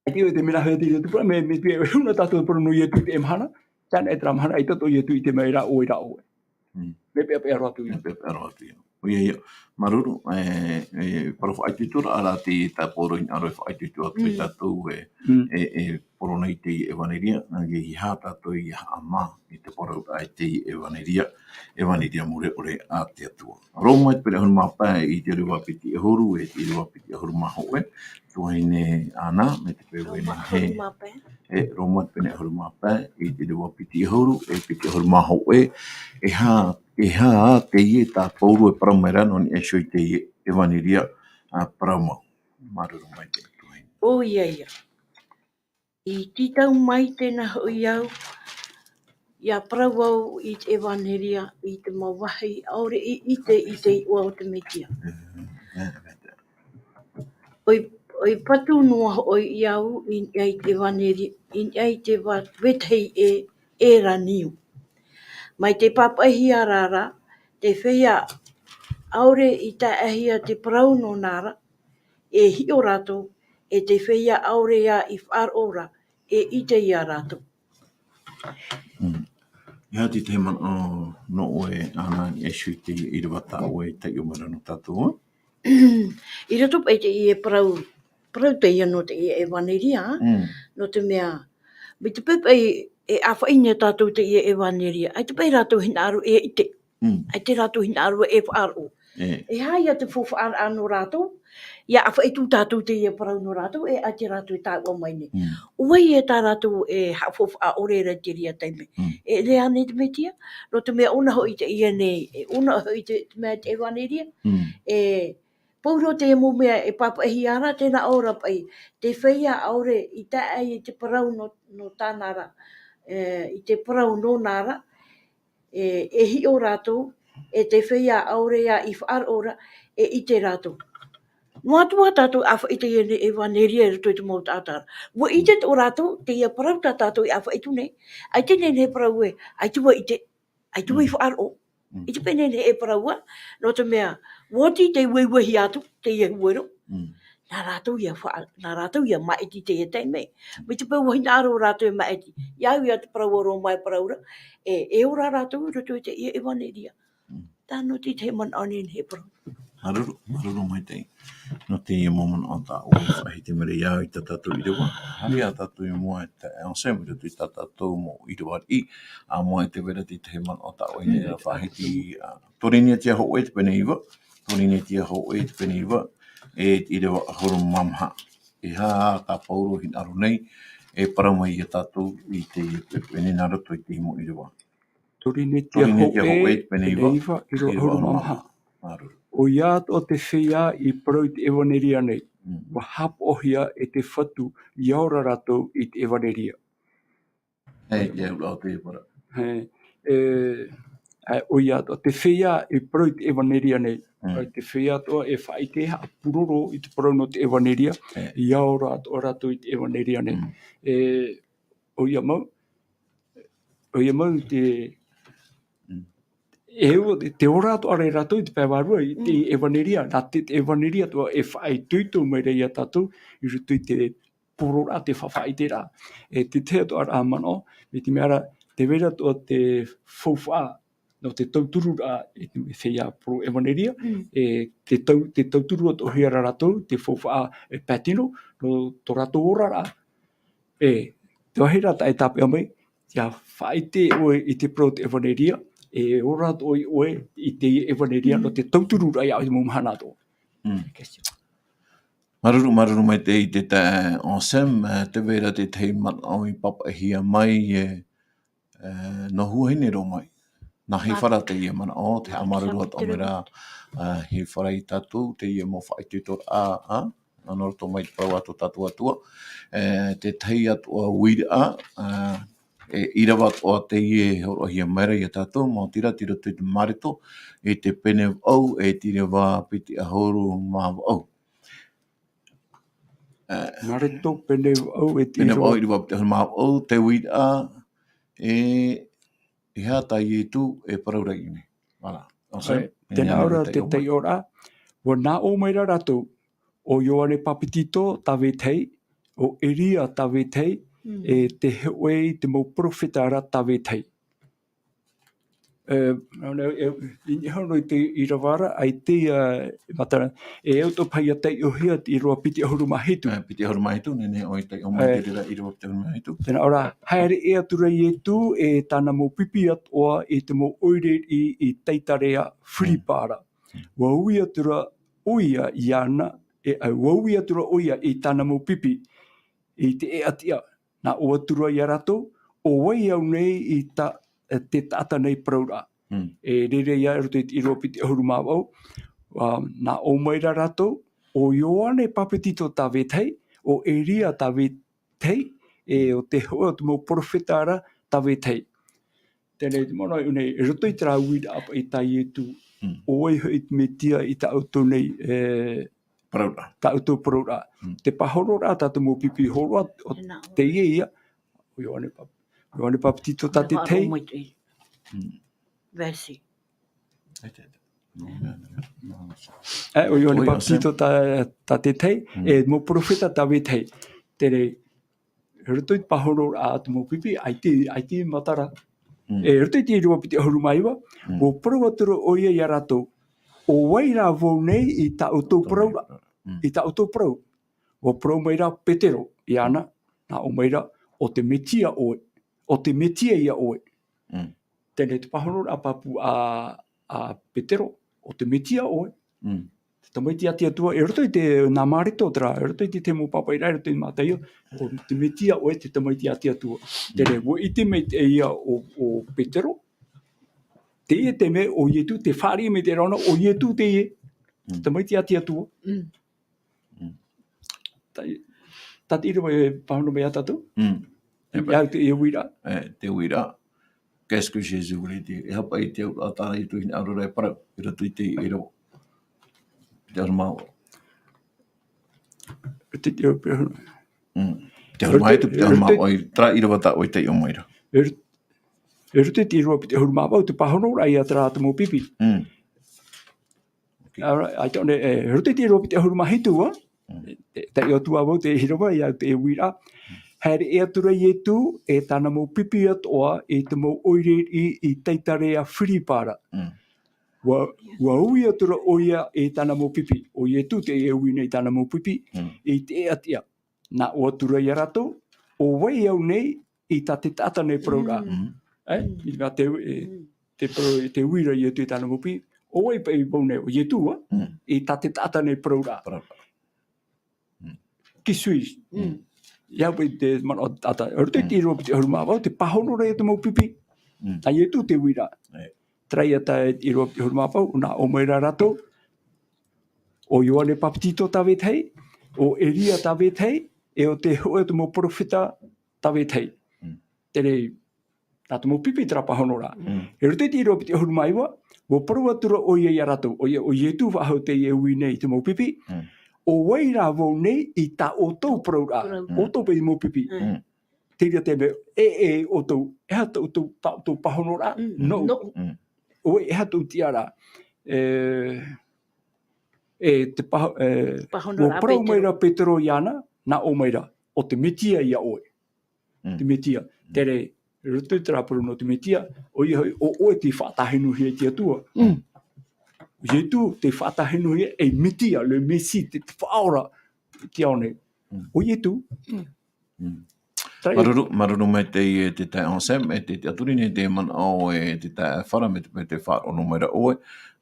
ʻAita e ʻite mea nā hea te reira tupu, mea, mea, mea, e huna tātou parau nō Iesu i teie mahana, tāna e terā mahana, ʻaita tō Iesu i ʻite mai ra ʻoe, ra ʻoe. Mm. Mea peʻapeʻa roa atu ia. Mea peʻapeʻa roa atu ia. ʻOia ia. Māuruuru, e, e, parau faʻaitoitoraʻa rā te, tā Paulo i hinaʻaro e faʻaitoito atu ia Mm. tātou e, Mm. e, e poro nei te ʻevaneria, ʻeiaha tātou ʻia haʻamā i te poroʻi i te ʻevaneria, ʻevaneria mure ʻore a te Atua. Roma te pene ʻahuru mā pae, i te ʻīrava piti ʻahuru, e te ʻīrava piti ʻahuru mā hōʻē, tuahine Ana, mai te peu ē Roma nehenehe. ʻAhuru mā pae. E, Roma te pene ʻahuru mā pae, i te ʻīrava piti ʻahuru, e piti ʻahuru mā hōʻē, e aha, e aha teie tā Paulo e parau mai ra nō niʻa iho i te ʻevaneria, ā, parau mau. Māuruuru maitaʻi tuahine. ʻOia ia. I tītau maitaʻi na hoʻi au, ʻia parau au i te ʻevaneria, i te mau vāhi ʻaore i ʻite i te iʻoa o te Mesia. ʻOi, ʻoi patu noa hoʻi i au i niʻa i te ʻevaneria, i niʻa i te va-, vetahi e, e rāniu. Mai te pāpaʻihia ra, te feiā ʻaore i taeaʻehia te parau nōna ra, e hiʻo rātou, e te feiā ʻaore ia i faʻaroʻo ra, e ʻite ia rātou. Mm. E aha te tahi manaʻo nō ʻoe, Ana, i ʻaisi i te ʻīrava tā ʻoe i taiʻo mai ra nō tātou? I roto paʻi i te parau, parau teie nō te ʻevaneria, mm, nō te mea, mai te peu paʻi e ʻāfaʻi nei tātou i te ʻevaneria, ʻaita paʻi rātou hinaʻaro e ʻite. Mm. ʻAita rātou hinaʻaro e faʻaroʻo. E. E aha ia te faufaʻa nō rātou, ʻia ʻāfaʻi atu tātou i teie parau nō rātou, e ʻaita rātou e taʻua mai nei. Mm. ʻO vai ïa tā rātou e haʻafaufaʻa ʻore ra i terā taime. Mm. E rave nei te Mesia, nō te mea ʻōna hoʻi teie nei, e ʻōna hoʻi te, te mea te ʻevaneria. Mm. E, pauroa te mau mea e pāpaʻihia ra, tē nā ʻō ra paʻi, te feiā ʻaore i tae ai i te parau nō, nō tāna ra, e, i te parau nōna ra, e, e hiʻo rātou, e te feiā ʻaore ia i faʻaroʻo ra, e ʻite rātou. Noa atu ā tātou e ʻāfaʻi i teie nei ʻevaneria i roto i te mau taʻata ra. ʻUa ʻite atoʻa rātou, teie parau tā tātou e ʻāfaʻi atu nei. ʻAita e nehenehe e parau ē, ʻaita vau e ʻite, ʻaita vau e faʻaroʻo. Mm. ʻAita paʻi e nehenehe e parau ā, nō te mea, ʻua oti te ueuehia atu, teie huero. Mm. Nā rātou ïa faʻa-, nā rātou ïa māʻiti i teie taime. Mm. Mai te peu ʻua hinaʻaro rātou e māʻiti. ʻIa au ïa te parau o Roma e parau ra, e, e ora rātou i roto i teie ʻevaneria. Mm. Tae noa atu i te manaʻo nei e parau. Māuruuru, māuruuru maitaʻi. Nō teie mau manaʻo tā ʻoe e faʻahiti mai ra i tā tātou ʻīrava. Haere ā tātou i mua e te, e Anselme i roto i tā tātou mau ʻīrava riʻi. ʻA mua e tē vai ra te tahi manaʻo tā ʻoe e faʻahiti, ā, Torinetia hōʻē te pene iva, Torinetia hōʻē te pene iva, e te ʻīrava ʻahuru mā maha. E aha tā Paulo e hinaʻaro nei, e parau mai ia tātou i te, i te pene nā roto i te mau ʻīrava. Torinetia hōʻē, pene iva, ʻīrava ʻahuru mā maha. Māuruuru. ʻOia atoʻa te feiā i parau i te ʻevaneria nei. Mm. ʻUa haʻapaʻohia e te Fatu, ʻia ora rātou i te ʻevaneria. E, ʻia ora rātou i te ʻevaneria. E, e, ʻoia atoʻa te feiā i parau i te ʻevaneria nei. Mm. ʻAita te feiā atoʻa e faʻaʻite haʻapuroro i te parau nō te ʻevaneria. E. ʻIa ora atoʻa rātou i te ʻevaneria nei. Mm. E, ʻoia mau, ʻoia mau te, mm, e ʻua, te ora atoʻa ra rātou i te pae vārua, i te, mm, ʻevaneria, nā te, te ʻevaneria atoʻa e faʻaitoito mai ra ia tātou, i roto i te poroʻraʻa, te faʻaʻiteraʻa. E te tahi atoʻa ra manaʻo, mai te mea ra, tē vai ra atoʻa te faufaʻa, nō te tautururaʻa, e te feiā parau ʻevaneria, mm, e te tau-, te tauturu atoʻahia ra rātou, te faufaʻa e pātino, nō tō rātou oraraʻa. E, te vāhi ra tā e tāpeʻa mai, ʻia faʻaʻite ʻoe i te parau o te ʻevaneria, e ora atoʻa ʻoe i te ʻevaneria, mm, nō te tautururaʻa ia ʻoe i te mau mahana atoʻa. Mm. Question. Māuruuru, māuruuru maitaʻi i te taeaʻe Anselme, e, tē vai ra te tahi manaʻo i pāpaʻihia mai, e, e, nō Huahine Roa mai. Nā Hifara teie manaʻo, te haʻamāuruuru atoʻa mai ra, e, Hifara ia tātou, teie mau faʻaitoitoraʻa, a, nā roto mai te parau a tō tātou Atua. E, te tahi atoʻa uiraʻa, e, e ʻīrava atoʻa teie e hōroʻahia mai ra ia tātou, maoti rā, tei roto i te Mareko, i te pene vaʻu, e te ʻīrava piti ʻahuru mā vaʻu. E, Mareko pene vaʻu e te, pene vaʻu, ʻīrava piti ʻahuru mā vaʻu, te uiraʻa, e, e aha tā Ietu e parau ra i ʻō nei. Voilà. Anselme, e, tēnā ora te taiʻoraʻa. ʻUa nā ʻō mai ra rātou, ʻo Ioane Papetito tā vetahi, ʻo Eria tā vetahi, mm, e tē hoʻi te mau perofeta ra tā vetahi. E, nā, e, e, i niʻa iho i te ʻīrava ra, ʻaita, e, matara, e au atoʻa paʻi ʻia taiʻohia te ʻīrava piti ʻahuru mā hitu. E, piti ʻahuru mā hitu, nehenehe ʻoe e taiʻo mai, e, te reira ʻīrava piti ʻahuru mā hitu. Tēnā ora, haere ʻē atu ra Ietu e tāna mau pipi atoʻa i te mau ʻoire i, i Taitarea Firipa ra. Mm. ʻUa ui atu ra ʻoia iāna, e, ʻua ui atu ra ʻoia i tāna mau pipi i te ʻēʻa tiʻa. Nā ʻō atu ra ia rātou, ʻo vai au nei i ta-, e, te taʻata nei parauraʻa. Mm. E reira ia i roto i te ʻīrava piti ʻahuru mā vaʻu. Ā, nā ʻō mai ra rātou, ʻo Ioane Papetito tā vetahi, ʻo Eria tā vetahi, e ʻo tē hoʻi atu mau perofeta ra tā vetahi. Teie nei te manaʻo nei, i roto i terā uiraʻa paʻi tā Ietu, Mm. ʻo vai hoʻi te Metia i tā ʻoutou nei, e, Parauraʻa. tā ʻoutou parauraʻa. Mm. Te pāhonoraʻa tā te mau pipi hōroʻa, ʻo E nā ʻō. teie ïa, ʻo Ioane Pap-, Ioane Papetito tā te tahi. Mm. Verse. E, ʻo Ioane Oi, Papetito tā, tā te tahi, Mm. e mau perofeta tā vetahi. Teie nei, i roto i te pāhonoraʻa a te mau pipi, ʻaita, ʻaita matara. Mm. E, i roto i te ʻīrava piti ʻahuru mā iva, Mm. ʻua parau atu ra ʻoia ia rātou, ʻo vai rā vau nei i tā ʻoutou parauraʻa, Mm. i tā ʻoutou parau. ʻUa parau mai rā Petero, iāna, nā ʻō mai ra, ʻo te Metia ʻoe, ʻo te Metia ïa ʻoe. Mm. Teie nei te pāhonoraʻa pāpū a, a Petero, ʻo te Metia ʻoe. Mm. Te tamaiti a te Atua, i roto i te nā Mareko terā, i roto i te tahi mau pāpaʻiraʻa, i roto i Mataio, ʻo te Metia ʻoe te tamaiti a te Atua. Teie nei, ʻua ʻite maitaʻi ïa ʻo, ʻo Petero, teie te mea ʻo Ietu, tē fāriʻi maitaʻi ra ʻōna, ʻo Ietu teie, te Mm. tamaiti a te Atua. Mm. Mm. Tā, tā te ʻīrava e pāhono mai ia tātou? Mm. E Ia te, e uiraʻa. E, te uiraʻa. Qu'est-ce que Jésus voulait dire? E aha paʻi te auraʻa tā Ietu i hinaʻaro ra e parau, i roto i te ʻīrava. Te ʻahuru mā vaʻu. Te, te, te, Mm. Te ʻahuru mā vaʻu, te ʻahuru mā vaʻu, terā ʻīrava tā ʻoe i taiʻo mai ra. I ro-, i roto i te ʻīrava piti ʻahuru mā vaʻu, te pāhonoraʻa ia terā te mau pipi. Mm. Ok. All right, ʻaita ʻōna, e, i roto i te ʻīrava piti ʻahuru mā hitu, ā? Mm. E, te, taiʻo atu ā vau te ʻīrava, ia te uiraʻa. Haere atu ra Ietu e tāna mau pipi atoʻa i te mau ʻoire i, i Taitarea Philippi ra. Mm. ʻUa, ʻua ui atu ra ʻoia e tāna mau pipi. ʻO Ietu teie e ui nei i tāna mau pipi, Mm. i te ʻēʻa tiʻa. Nā ʻō atu ra ia rātou, ʻo vai au nei i tā te taʻata nei parauraʻa. Mm. Mm. E, Mm. i te, e, Mm. te parau, te uiraʻa Ietu i tāna mau pipi, ʻo vai paʻi vau nei, ʻo Ietu, ā? Mm. I tā te taʻata nei parauraʻa. Parauraʻa. Mm. Qui suis-je? Mm. Ia paʻi te manaʻo taʻata. I roto i te Mm. ʻīrava piti ʻahuru mā vaʻu, te pāhonoraʻa ia te mau pipi. Mm. Tā Ietu te uiraʻa. E. Terā ia tā te ʻīrava piti ʻahuru mā vaʻu, nā ʻō mai ra rātou, ʻo Ioane Papetito tā vetahi, ʻo Elia tā vetahi, e ʻo te hōʻē o te mau perofeta tā vetahi. Mm. Teie nei, tā te mau pipi terā pāhonoraʻa. Mm. I roto i te ʻīrava piti ʻahuru mā iva, ʻua parau atu ra ʻoia ia rātou, ʻoia, ʻo Ietu faʻahou teie e ui nei i te mau pipi, Mm. ʻo vai rā vau nei i tā ʻoutou parauraʻa, Parau. ʻoutou paʻi mau pipi. Mm. Mm. Terā te mea, e, e, ʻoutou, e aha tā ʻoutou, tā ʻoutou pāhonoraʻa, Mm. nō. Nō. Mm. ʻO vai, e aha tōʻu tiʻaraʻa. E, e te pāho-, e, Pāhonoraʻa ʻua parau mai Petero. ra Petero iāna, nā ʻō mai ra, ʻo te Metia ïa ʻoe. Mm. Te Metia. Mm. Teie nei, i roto i terā parau nō te Metia, ʻoia hoʻi, ʻo ʻoe tei faʻatāhinuhia e te Atua. Mm. Ietu tei faʻatāhinuhia ei Metia, le Messie, te, te Faʻaora, i te ao nei. Mm. ʻO Ietu. Mm. Mm. Terā ia. Māuruuru, māuruuru maitaʻi e te taeaʻe Sam, e te, te tiʻaturi nei te manaʻo e te taeaʻe Fara, mai te, mai te faʻaroʻo mai ra ʻoe,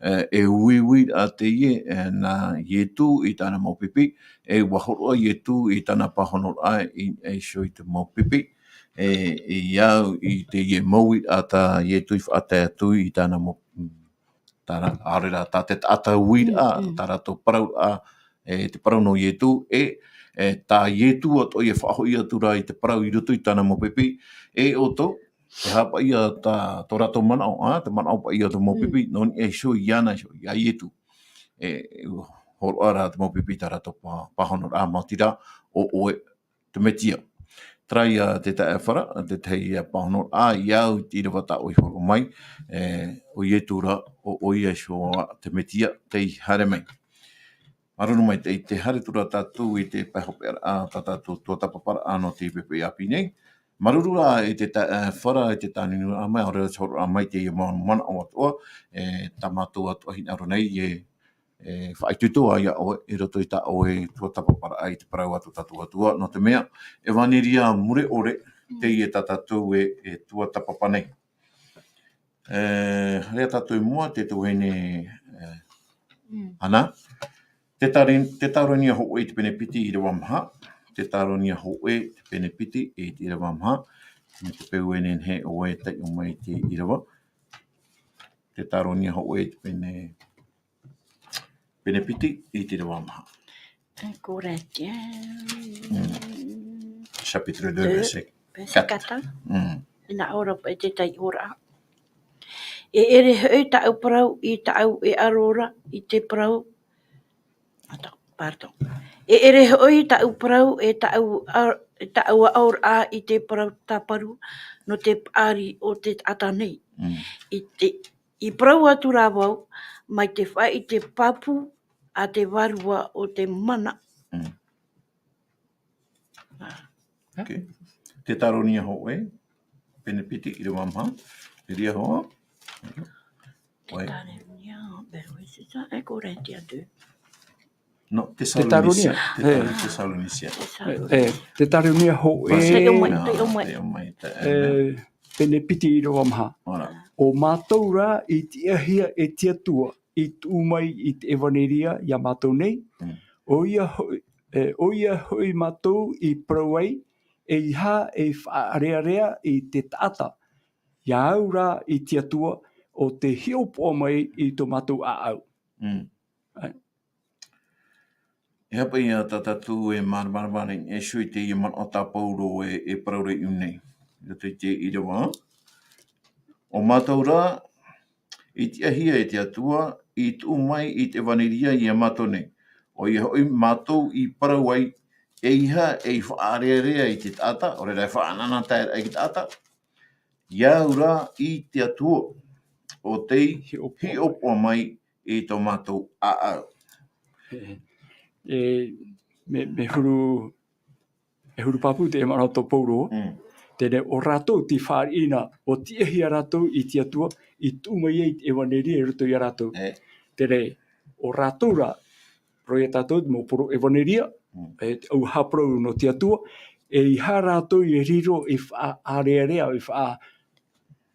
e, e uiuiraʻa teie, e, nā Ietu i tāna mau pipi, e ʻua hōroʻa Ietu i tāna pāhonoraʻa i, e iho i te mau pipi, e, i au i teie mau uiraʻa tā Ietu i faʻatae atu i tāna mau, mm, tā rā, ʻaore rā, tā te taʻata uiraʻa, Mm, mm. tā rātou parauraʻa, e, te parau nō Ietu, e, e, tā Ietu atoʻa e faʻahoʻi atu ra i te parau i roto i tāna mau pipi, e ʻoutou, e aha paʻi ia tā, tō rātou manaʻo, ā, te manaʻo paʻi ia te mau Mm. pipi, nō niʻa iho iāna iho, iā Ietu. E, e hōroʻa rā te mau pipi tā rātou pā-, pāhonoraʻa, maoti rā, ʻo ʻoe te Metia. Terā ia te taeaʻe Fara, te tahi ia pāhonoraʻa, i au i te ʻīrava tā ʻoe i hōroʻa mai, e, ʻo Ietu rā, ʻo, ʻoia iho ā te Metia, tei haere mai. Māuruuru maitaʻi, tē haere atu ra tātou i te pae hopeʻaraʻa, tā tātou tuatāpaparaʻa nō te poʻipoʻi ʻāpī nei. Māuruuru rā i te ta-, e, Fara, i te tānunuraʻa mai, ʻaore rā te hōroʻa mai i teie mau manaʻo atoʻa, e, tā mātou atoʻa hinaʻaro nei, e, e faʻaitoito ā iā ʻoe, i roto i tā ʻoe tuatāpaparaʻa i te parau a tō tātou Atua, nō te mea, ʻevanelia mure ʻore, Mm. teie tā tātou e, e tuatāpapa nei. E, haere tātou i mua, te tuahine, e, Mm. Ana. Te Tari-, Teuteronia hōʻē i te pene piti ʻīrava maha. Teuteronia hōʻē i te pene piti i te ʻīrava maha. Mai te peu e nehenehe ʻoe e taiʻo mai i te ʻīrava. Teuteronia hōʻē i te pene, pene piti i te ʻīrava maha. Un Corinthiens. Mm. Chapitre deux, Deux, verset verset quatre. quatre. Mm. Hinaʻaro paʻi te taiʻoraʻa. E ʻere hoʻi tāʻu parau i tāʻu e ʻaro ra i te parau. Attends, pardon. E ʻere hoʻi tāʻu parau e tāʻu a-, e tāʻu aʻoraʻa i te parau tāparu nō te paʻari o te taʻata nei. Mm. I te, i parau atu rā vau, mai te faʻaʻite pāpū a te vārua o te mana. Mm. Ok. Teutonia hōʻē, pene piti, ʻīrava maha. Te reira hoʻi. Ouais. Teutonia, ben oui, c'est ça, un Corinthiens deux. Non, Thessaloniciens. Teutonia. Teutonia, eh. Thessaloniciens. E, e, Teutonia hōʻē. Taiʻo mai, taiʻo mai. Taiʻo mai, ta-, e, pene piti, ʻīrava maha. Voilà. ʻO mātou rā i tiʻahia e te Atua, i tuʻu mai i te ʻevaneria iā mātou nei. Mm. ʻOia hoʻi, e, ʻoia hoʻi mātou i parau ai, ʻeiaha e faʻaʻarearea i te taʻata. Iā au rā i te Atua, ʻo tē hiʻopoʻa mai i tō mātou ʻāʻau. Mm. Ai. E aha paʻi tā tātou e māramarama nei, e ʻoia i teie manaʻo tā Paulo e, e parau ra i ʻō nei. I roto i te ʻīrava. ʻO mātou rā, i tiʻahia e te Atua, i tuʻu mai i te ʻevaneria iā mātou nei. ʻOia hoʻi mātou i parau ai, ʻeiaha e faʻaʻarearea i te taʻata, ʻaore rā e faʻaʻanaʻanataeraʻa i te taʻata. Iā au rā i te Atua, ʻo tē hiʻopoʻa mai i tō mātou ʻāʻau. E, e, mea, mea huru, e huru pāpū te manaʻo tō Paulo. Mm. Terā ʻo rātou tei fāriʻi na, ʻo tiʻahia rātou i te Atua, i tuʻu mai ai te ʻevaneria i roto iā rātou. E. Terā ʻo rātou rā, parau iā tātou, mau parau ʻevaneria, mm, e, ʻauaha parau nō te Atua, ʻeiaha rātou e riro e faʻaʻarearea, e faʻa-,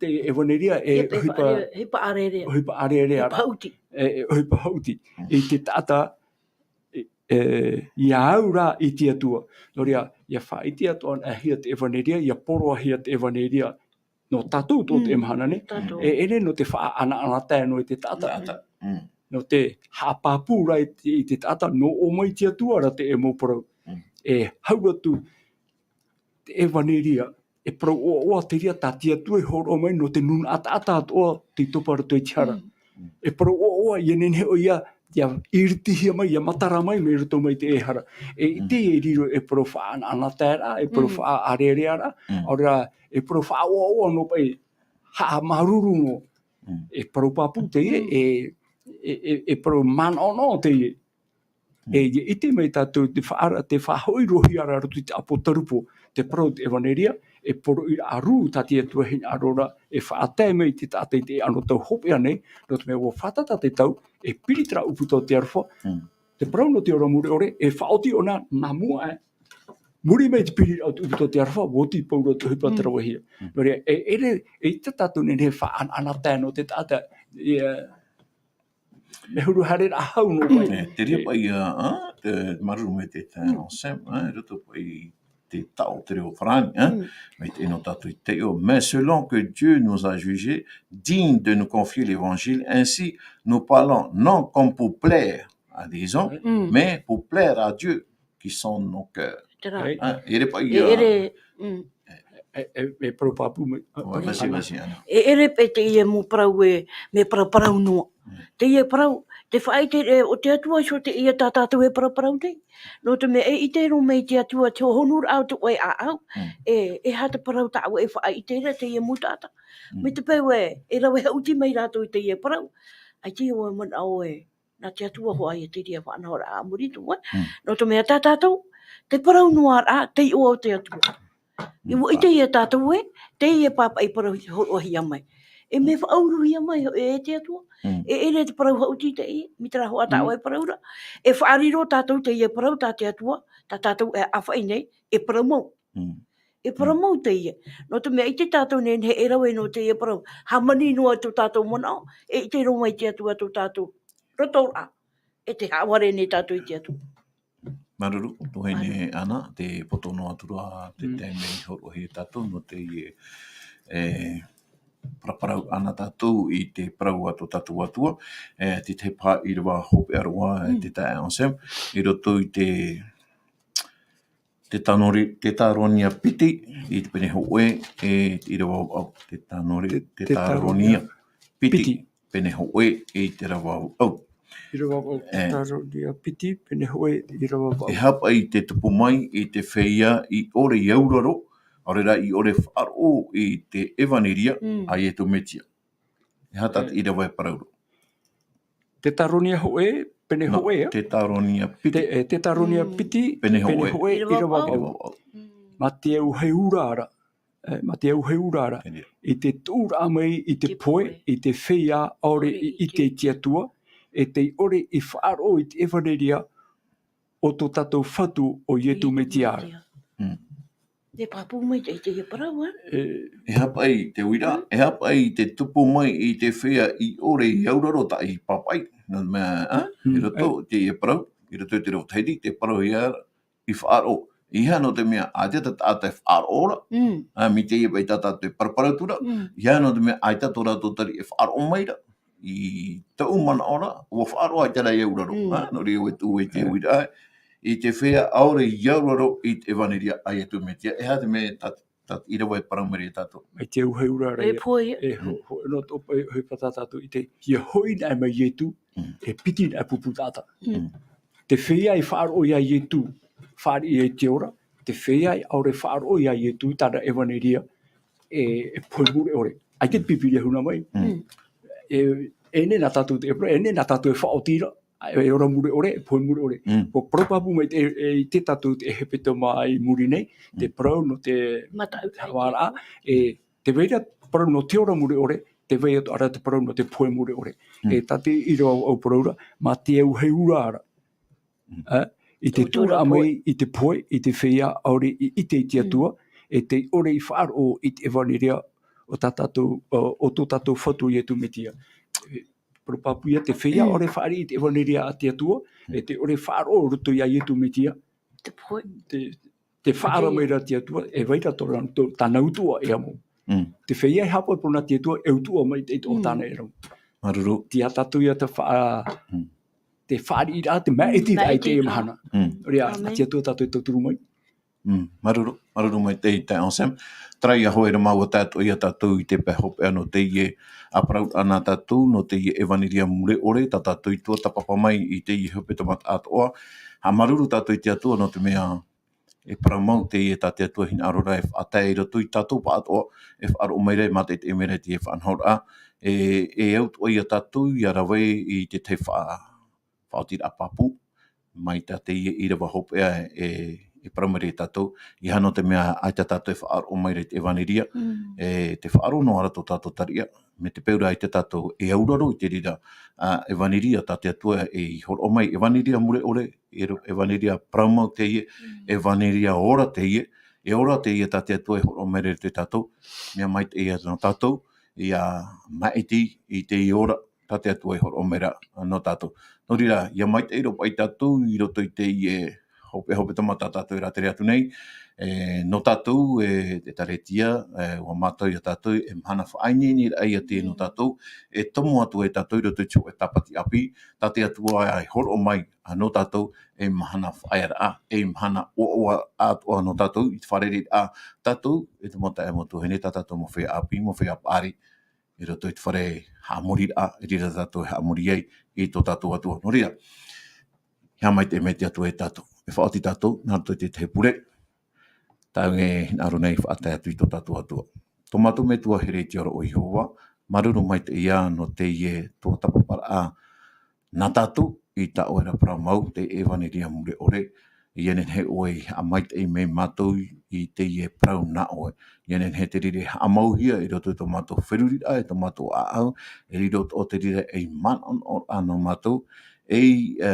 te ʻevaneria, e, e, e ʻohipa, faʻa-, ʻohipa ʻārearea. ʻOhipa ʻārearea. ʻOhipa haʻuti. E, e, ʻohipa haʻuti. Mm. I te taʻata, e, e, iā au rā i te Atua. Nō reira, ʻia faʻaʻite atoʻa na hia te ʻevaneria, ʻia poroʻahia te ʻevaneria nō tātou tō te, mm, mahana nei. Tātou. E, e ʻere nō te faʻaʻanaʻanatae noa i te taʻata. Taʻata. Mm. Nō te haʻapāpū rā i te, i te taʻata, nō ʻō mai te Atua rā te e mau parau. Mm. E hau atu te ʻevaneria, e parau ʻoaʻoa te reira tā te Atua i hōroʻa mai nō te nūnaʻa taʻata atoʻa tei topa roto i te hara. Mm. E parau ʻoaʻoa, ʻia nehenehe ʻoia, ʻia iritihia mai, ʻia matara mai, mai roto mai te hara. E, mm, ʻite e riro e parau faʻaʻanaʻanataeraʻa, e parau, mm, faʻaʻarearea ra, mm, ʻaore rā, e parau faʻaʻoaʻoa noa paʻi, haʻamāuruuru noa. Mm. E parau pāpū teie, mm, e, e, e, e parau manaʻonaʻo teie. Mm. E, ʻia ʻite mai tātou te faʻara-, te faʻahoʻi roa hia ra roto i te ʻāpōtarupo, te parau te ʻevaneria, e poroʻi ra rū tā te Atua hinaʻaro ra, e faʻatae mai te taʻata i te anotau hopeʻa nei, nō te mea ʻua fātata te tau, e piri terā ʻūputa o te aroha, mm, te parau nō te ora mure ʻore, e faʻaoti ʻōna nā mua aʻe. Muri mai te piri o te ʻūputa o te aroha, ʻua oti Paulo te ʻohipa, mm, te ravehia. Mm. Nō reira, e, e ʻere, eʻita tātou e nehenehe e faʻaʻanaʻanatae noa te taʻata, e, mea huru haere ra hau noa mai. E, te reira paʻi, ā, ā, te māuruuru mai te, te, mm, Anselme, ā, i roto paʻi i te taʻo o te reo farāni, ā, mm, mai teie nō tātou i taiʻo. Mais selon que Dieu nous a jugés dignes de nous confier l'évangile, ainsi nous parlons non comme pour plaire à des hommes, mm, mais pour plaire à Dieu qui sonde nos cœurs. Terā. Ā, e ʻere paʻi, e, ā, ʻere, mm. E, e, e parau pāpū mai. Ouais, vas-y, vas-y, Anna. E ʻere paʻi teie mau parau e, mea parauparau noa. Mm. Teie parau, te faʻaʻite, e, o te Atua, so teie tā tātou e parauparau nei. Nō te mea e ʻite roa mai te Atua te hohonuraʻa o tō ʻoe ʻāʻau, mm, e, e aha te parau tā ʻoe e faʻaʻite ra teie mau taʻata. Mm. Mai te peu e, e rave haʻuti mai rātou i teie parau. ʻAita ʻoe manaʻo e, nā te Atua hoʻi ia te reira faʻanahoraʻa a muri atu, ē? Mm. Nō te mea tā tātou, te parau noa ra, te iʻoa o te Atua. Mm. ʻUa ʻite ia tātou ē, teie pāpaʻi parau i hōroʻahia mai. E mea faʻauruhia mai, e, e te Atua. Mm. E, e ʻere te parau haʻuti teie, mai terā hoʻi tā ʻoe e parau ra. E faʻariro tātou teie parau tā te Atua, tā tātou e ʻāfaʻi nei, e parau mau. Mm. E parau mau teie. Nō te mea ʻaita tātou e nehenehe e rave noa teie parau. Hāmani noa tō tātou manaʻo, e ʻite roa mai te Atua tō tātou rotoraʻa. E te haʻavare nei tātou i te Atua. Māuruuru, tuahine Anna, tē poto noa atu ra te taime i hōroʻahia tātou nō teie, e, parauparau ana tātou i te parau a tō tātou Atua, e, te tahi paha ʻīrava hopeʻa roa, e, te taeaʻe Anselme, i roto i te Te Tanori-, Teutonia piti, i te pene hōʻē, e, i te ʻīrava, ā, Teutonori-, Te-, Teutonia. Teutonia. piti, piti. Pene hōʻē i te rava vaʻu. ʻIrava vaʻu, e. Tetaronia piti, pene hōʻē, ʻirava vaʻu. E haʻapaʻo i te tupu mai i te feiā i ʻore i auraro, ʻaore rā i ʻore faʻaroʻo i te ʻevaneria, mm, a Iesu Mesia. E aha tā te, e, ʻirava e parau ra? Tetaronia hōʻē, pene, nā, hōʻē, ā? Tetaronia piti. Te-, e, Tetaronia, mm, piti, pene, pene hōʻē, hōʻē, ʻirava vaʻu. ʻIrava vaʻu. Mm. Mā te auheu ra, e, mā te auheu ra, e, i te tuʻuraʻa mai i te, te pohe, pohe, i te feiā ʻaore i ʻite i te Atua, e tei ʻore i faʻaroʻo i te ʻevaneria o tō tātou Fatu ʻo Iesu Mesia. Mm. Te pāpū mai te, te parau, ā? E. E haʻapaʻo i te uiraʻa, mm, e haʻapaʻo i te tupu mai i te feiā i ʻore i auraro, tā ʻoe i pāpaʻi. Nō te mea, ā, mm, i roto, e, i te parau, i roto i te reo tahiti, te parau ia, i faʻaroʻo. ʻEiaha nō te mea, ʻaita te taʻata e faʻaroʻo ra. Mm. Ā, mai teie paʻi tā tātou e paraparau atu ra. Mm. ʻEiaha nō te mea, ʻaita tō rātou tariʻi e faʻaroʻo mai ra. I tōʻu manaʻo ra, ʻua faʻaroʻo ʻaita rā i auraro. Mm. Ā, nō reira ʻoe e tuʻu i te, e, uiraʻa, i te feiā ʻaore i auraro i te ʻevaneria a Iesu Mesia. E aha te mea tā, tā te ʻirava e parau mai ra ia tātou? Mai te auheu ra, e, ia, pohe, e, mm, ho-, ho-, nō tō paʻi, ʻohipa tā tātou i ʻite, ʻia hoʻi anaʻe mai Iesu, mm, e piti anaʻe pupu taʻata. Mm. Te feiā i faʻaroʻo ia Iesu, fāriʻi ia i te ora, te feiā ʻaore faʻaroʻo ia Iesu, tāna ʻevaneria, e, e pohe mure ʻore. ʻAita te Pīpīria e huna mai. Mm. E, e nehenehe nā tātou te, e, e nehenehe nā tātou e faʻaoti ra, e ora mure ʻore, e pohe mure ʻore. Mm. ʻUa parau pāpū mai te, e, i te tātou te hepetoma i muri nei, te, mm, parau nō te, mataʻu, haʻavāraʻa, e, tē vai ra te parau nō te ora mure ʻore, tē vai atoʻa ra te parau nō te pohe mure ʻore. Mm. E tā te ʻirava vaʻu parau ra, mā te auheu ra. Mm. Ā, i te, tō, tō tuʻuraʻa mai i te pohe, i te feiā ʻaore i ʻite i te, mm, Atua, e tei ʻore i faʻaroʻo i te ʻevaneria o tā tātou, o, o tō tātou Fatu ʻo Iesu Mesia. E, parau pāpū ia te feiā, mm, ʻaore fāriʻi i te ʻevaneria a te Atua, mm, e tei ʻore faʻaroʻo i roto ia Iesu Mesia. Te pohe. Te, tē faʻaara mai ra te Atua, e vai ra tō rā, tō, tāna utuʻa e amo. Mm. Te feiā e haʻapaʻo i te parau nā te Atua, e utuʻa mai te, i tō, mm, tāna e rau. Māuruuru. Tiʻa tātou ia te fa-, mm, te fāriʻiraʻa, te māʻitiraʻa i teie mahana. Mm. Nō reira, āmen, ʻa te Atua tātou e tauturu mai. Mm. Māuruuru, māuruuru maitaʻi, taeaʻe Anselme. Terā ia hoʻi, ʻua tae atoʻa ia tātou i te pae hopeʻa nō teie, ā, parau nā tātou, nō teie ʻevaneria mure ʻore, tā tātou i tuatāpapa mai i teie hepetoma taʻatoʻa. Haʻamāuruuru tātou i te Atua nō te mea, e parau mau teie tā te Atua e hinaʻaro ra e faʻatae i roto ia tātou pāʻatoʻa, e faʻaroʻo mai ra, e mātaʻitaʻi mai ra i te faʻanahoraʻa, e, e au atoʻa ia tātou ʻia rave i te tahi fa-, faʻaotiraʻa pāpū, mai tā teie ʻirava hopeʻa e, e parau mai ra ia tātou, ʻeiaha nō te mea ʻaita tātou e faʻaroʻo mai ra i te ʻevaneria, mm, e tē faʻaroʻo noa ra tō tātou tariʻa, mai te peu ra ʻaita tātou e auraro i te reira, ā, ʻevaneria tā te Atua e hōroʻa mai, ʻevaneria mure ʻore, e ro-, ʻevaneria parau mau teie, mm, ʻevaneria ora teie, e ora teie tā te Atua e hōroʻa mai ra ia tātou, mea maitaʻi ia nō tātou, ʻia māʻiti i te ora tā te Atua e hōroʻa mai ra nō tātou. Nō reira, ʻia maitaʻi roa paʻi tātou i roto i teie hopeʻa, hepetoma tā tātou e rātere atu nei, e, nō tātou, e, te ʻĒtārētia, e, ʻua mātau ia tātou, e mahana faʻaineineraʻa ia teie nō, mm, tātou, e tomo atu ai tātou i roto i te hōʻē tāpati ʻāpī, tā te Atua e hōroʻa mai, ā, nō tātou, ei mahana faʻaearaʻa, ei mahana ʻoaʻoa atoʻa nō tātou, i te fārereiraʻa, tātou, e te mau taeaʻe, mau tuahine, tā tātou mau feiā ʻāpī, mau feiā paʻari, i roto i te fare haʻamoriraʻa, i reira tātou e haʻamori ai i tō tātou Atua. Nō reira, ʻia haʻamaitaʻi mai te Atua ia tātou. E faʻaoti tātou, nā roto i te tahi pure, tāʻu e hinaʻaro nei e faʻatae atu i tō tātou Atua. Tō mātou Metua here i te ao ra ʻo Iehova, māuruuru maitaʻi ā nō teie tuatāpaparaʻa nā tātou i tā ʻoe ra parau mau, te ʻevaneria mure ʻore, ʻia nehenehe ʻoe e haʻamaitaʻi mai ia mātou i teie parau nā ʻoe. ʻIa nehenehe te reira e haʻamauhia i roto i tō mātou feruriraʻa, i tō mātou ʻāʻau, e riro atoʻa te reira ei manaʻonaʻoraʻa nō mātou, ei, e,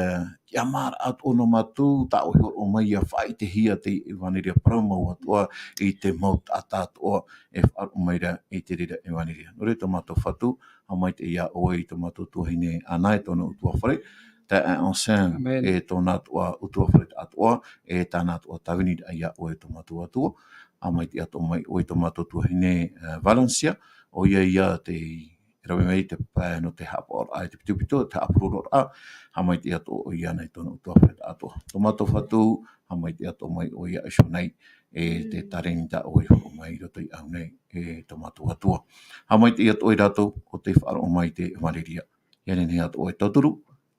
ʻāmuiraʻa atoʻa nō mātou, tā ʻoe e hōroʻa mai ʻia faʻaʻitehia te ʻevaneria parau mau atoʻa i te mau taʻata atoʻa e faʻaroʻo mai ra i te reira ʻevaneria. Nō reira tō mātou Fatu, haʻamaitaʻi ia ʻoe i tō mātou tuahine Ana e tōna ʻutuāfare, taeaʻe Anselme, āmen, e tōna ʻutuāfare taʻatoʻa, e tāna ʻutuāfare tāviniraʻa ia ʻoe tō mātou Atua, haʻamaitaʻi atoʻa mai ʻoe i tō mātou tuahine, e, Valencia, ʻoia ia tei rave mai i te pae nō te haʻapaʻoraʻa i te pitopito, te haʻapurororaʻa, haʻamaitaʻi atoʻa ʻoia i tōna ʻutuāfare taʻatoʻa. Tō mātou Fatu, haʻamaitaʻi atoʻa mai ʻoia iho nei, e te tāreni tā ʻoe i hōroʻa mai i roto i ʻāu nei, e tō mātou Atua. Haʻamaitaʻi atu ʻoe ia rātou, ʻo tē faʻaroʻo mai i te ʻevanelia. ʻIa nehenehe atu ʻoe e tauturu,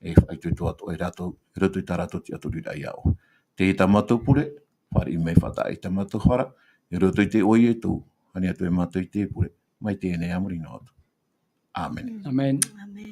e faʻaitoito atu ʻoe ia rātou, i roto i tā rātou tiʻaturiraʻa iā ʻoe. Teie tā mātou pure, fāriʻi mai faʻataʻa i tā mātou hara, i roto i te iʻoa o Ietu, ani atu e mātou i te pure, mai teie nei ā muri noa atu. ʻĀmene. ʻĀmene. ʻĀmene.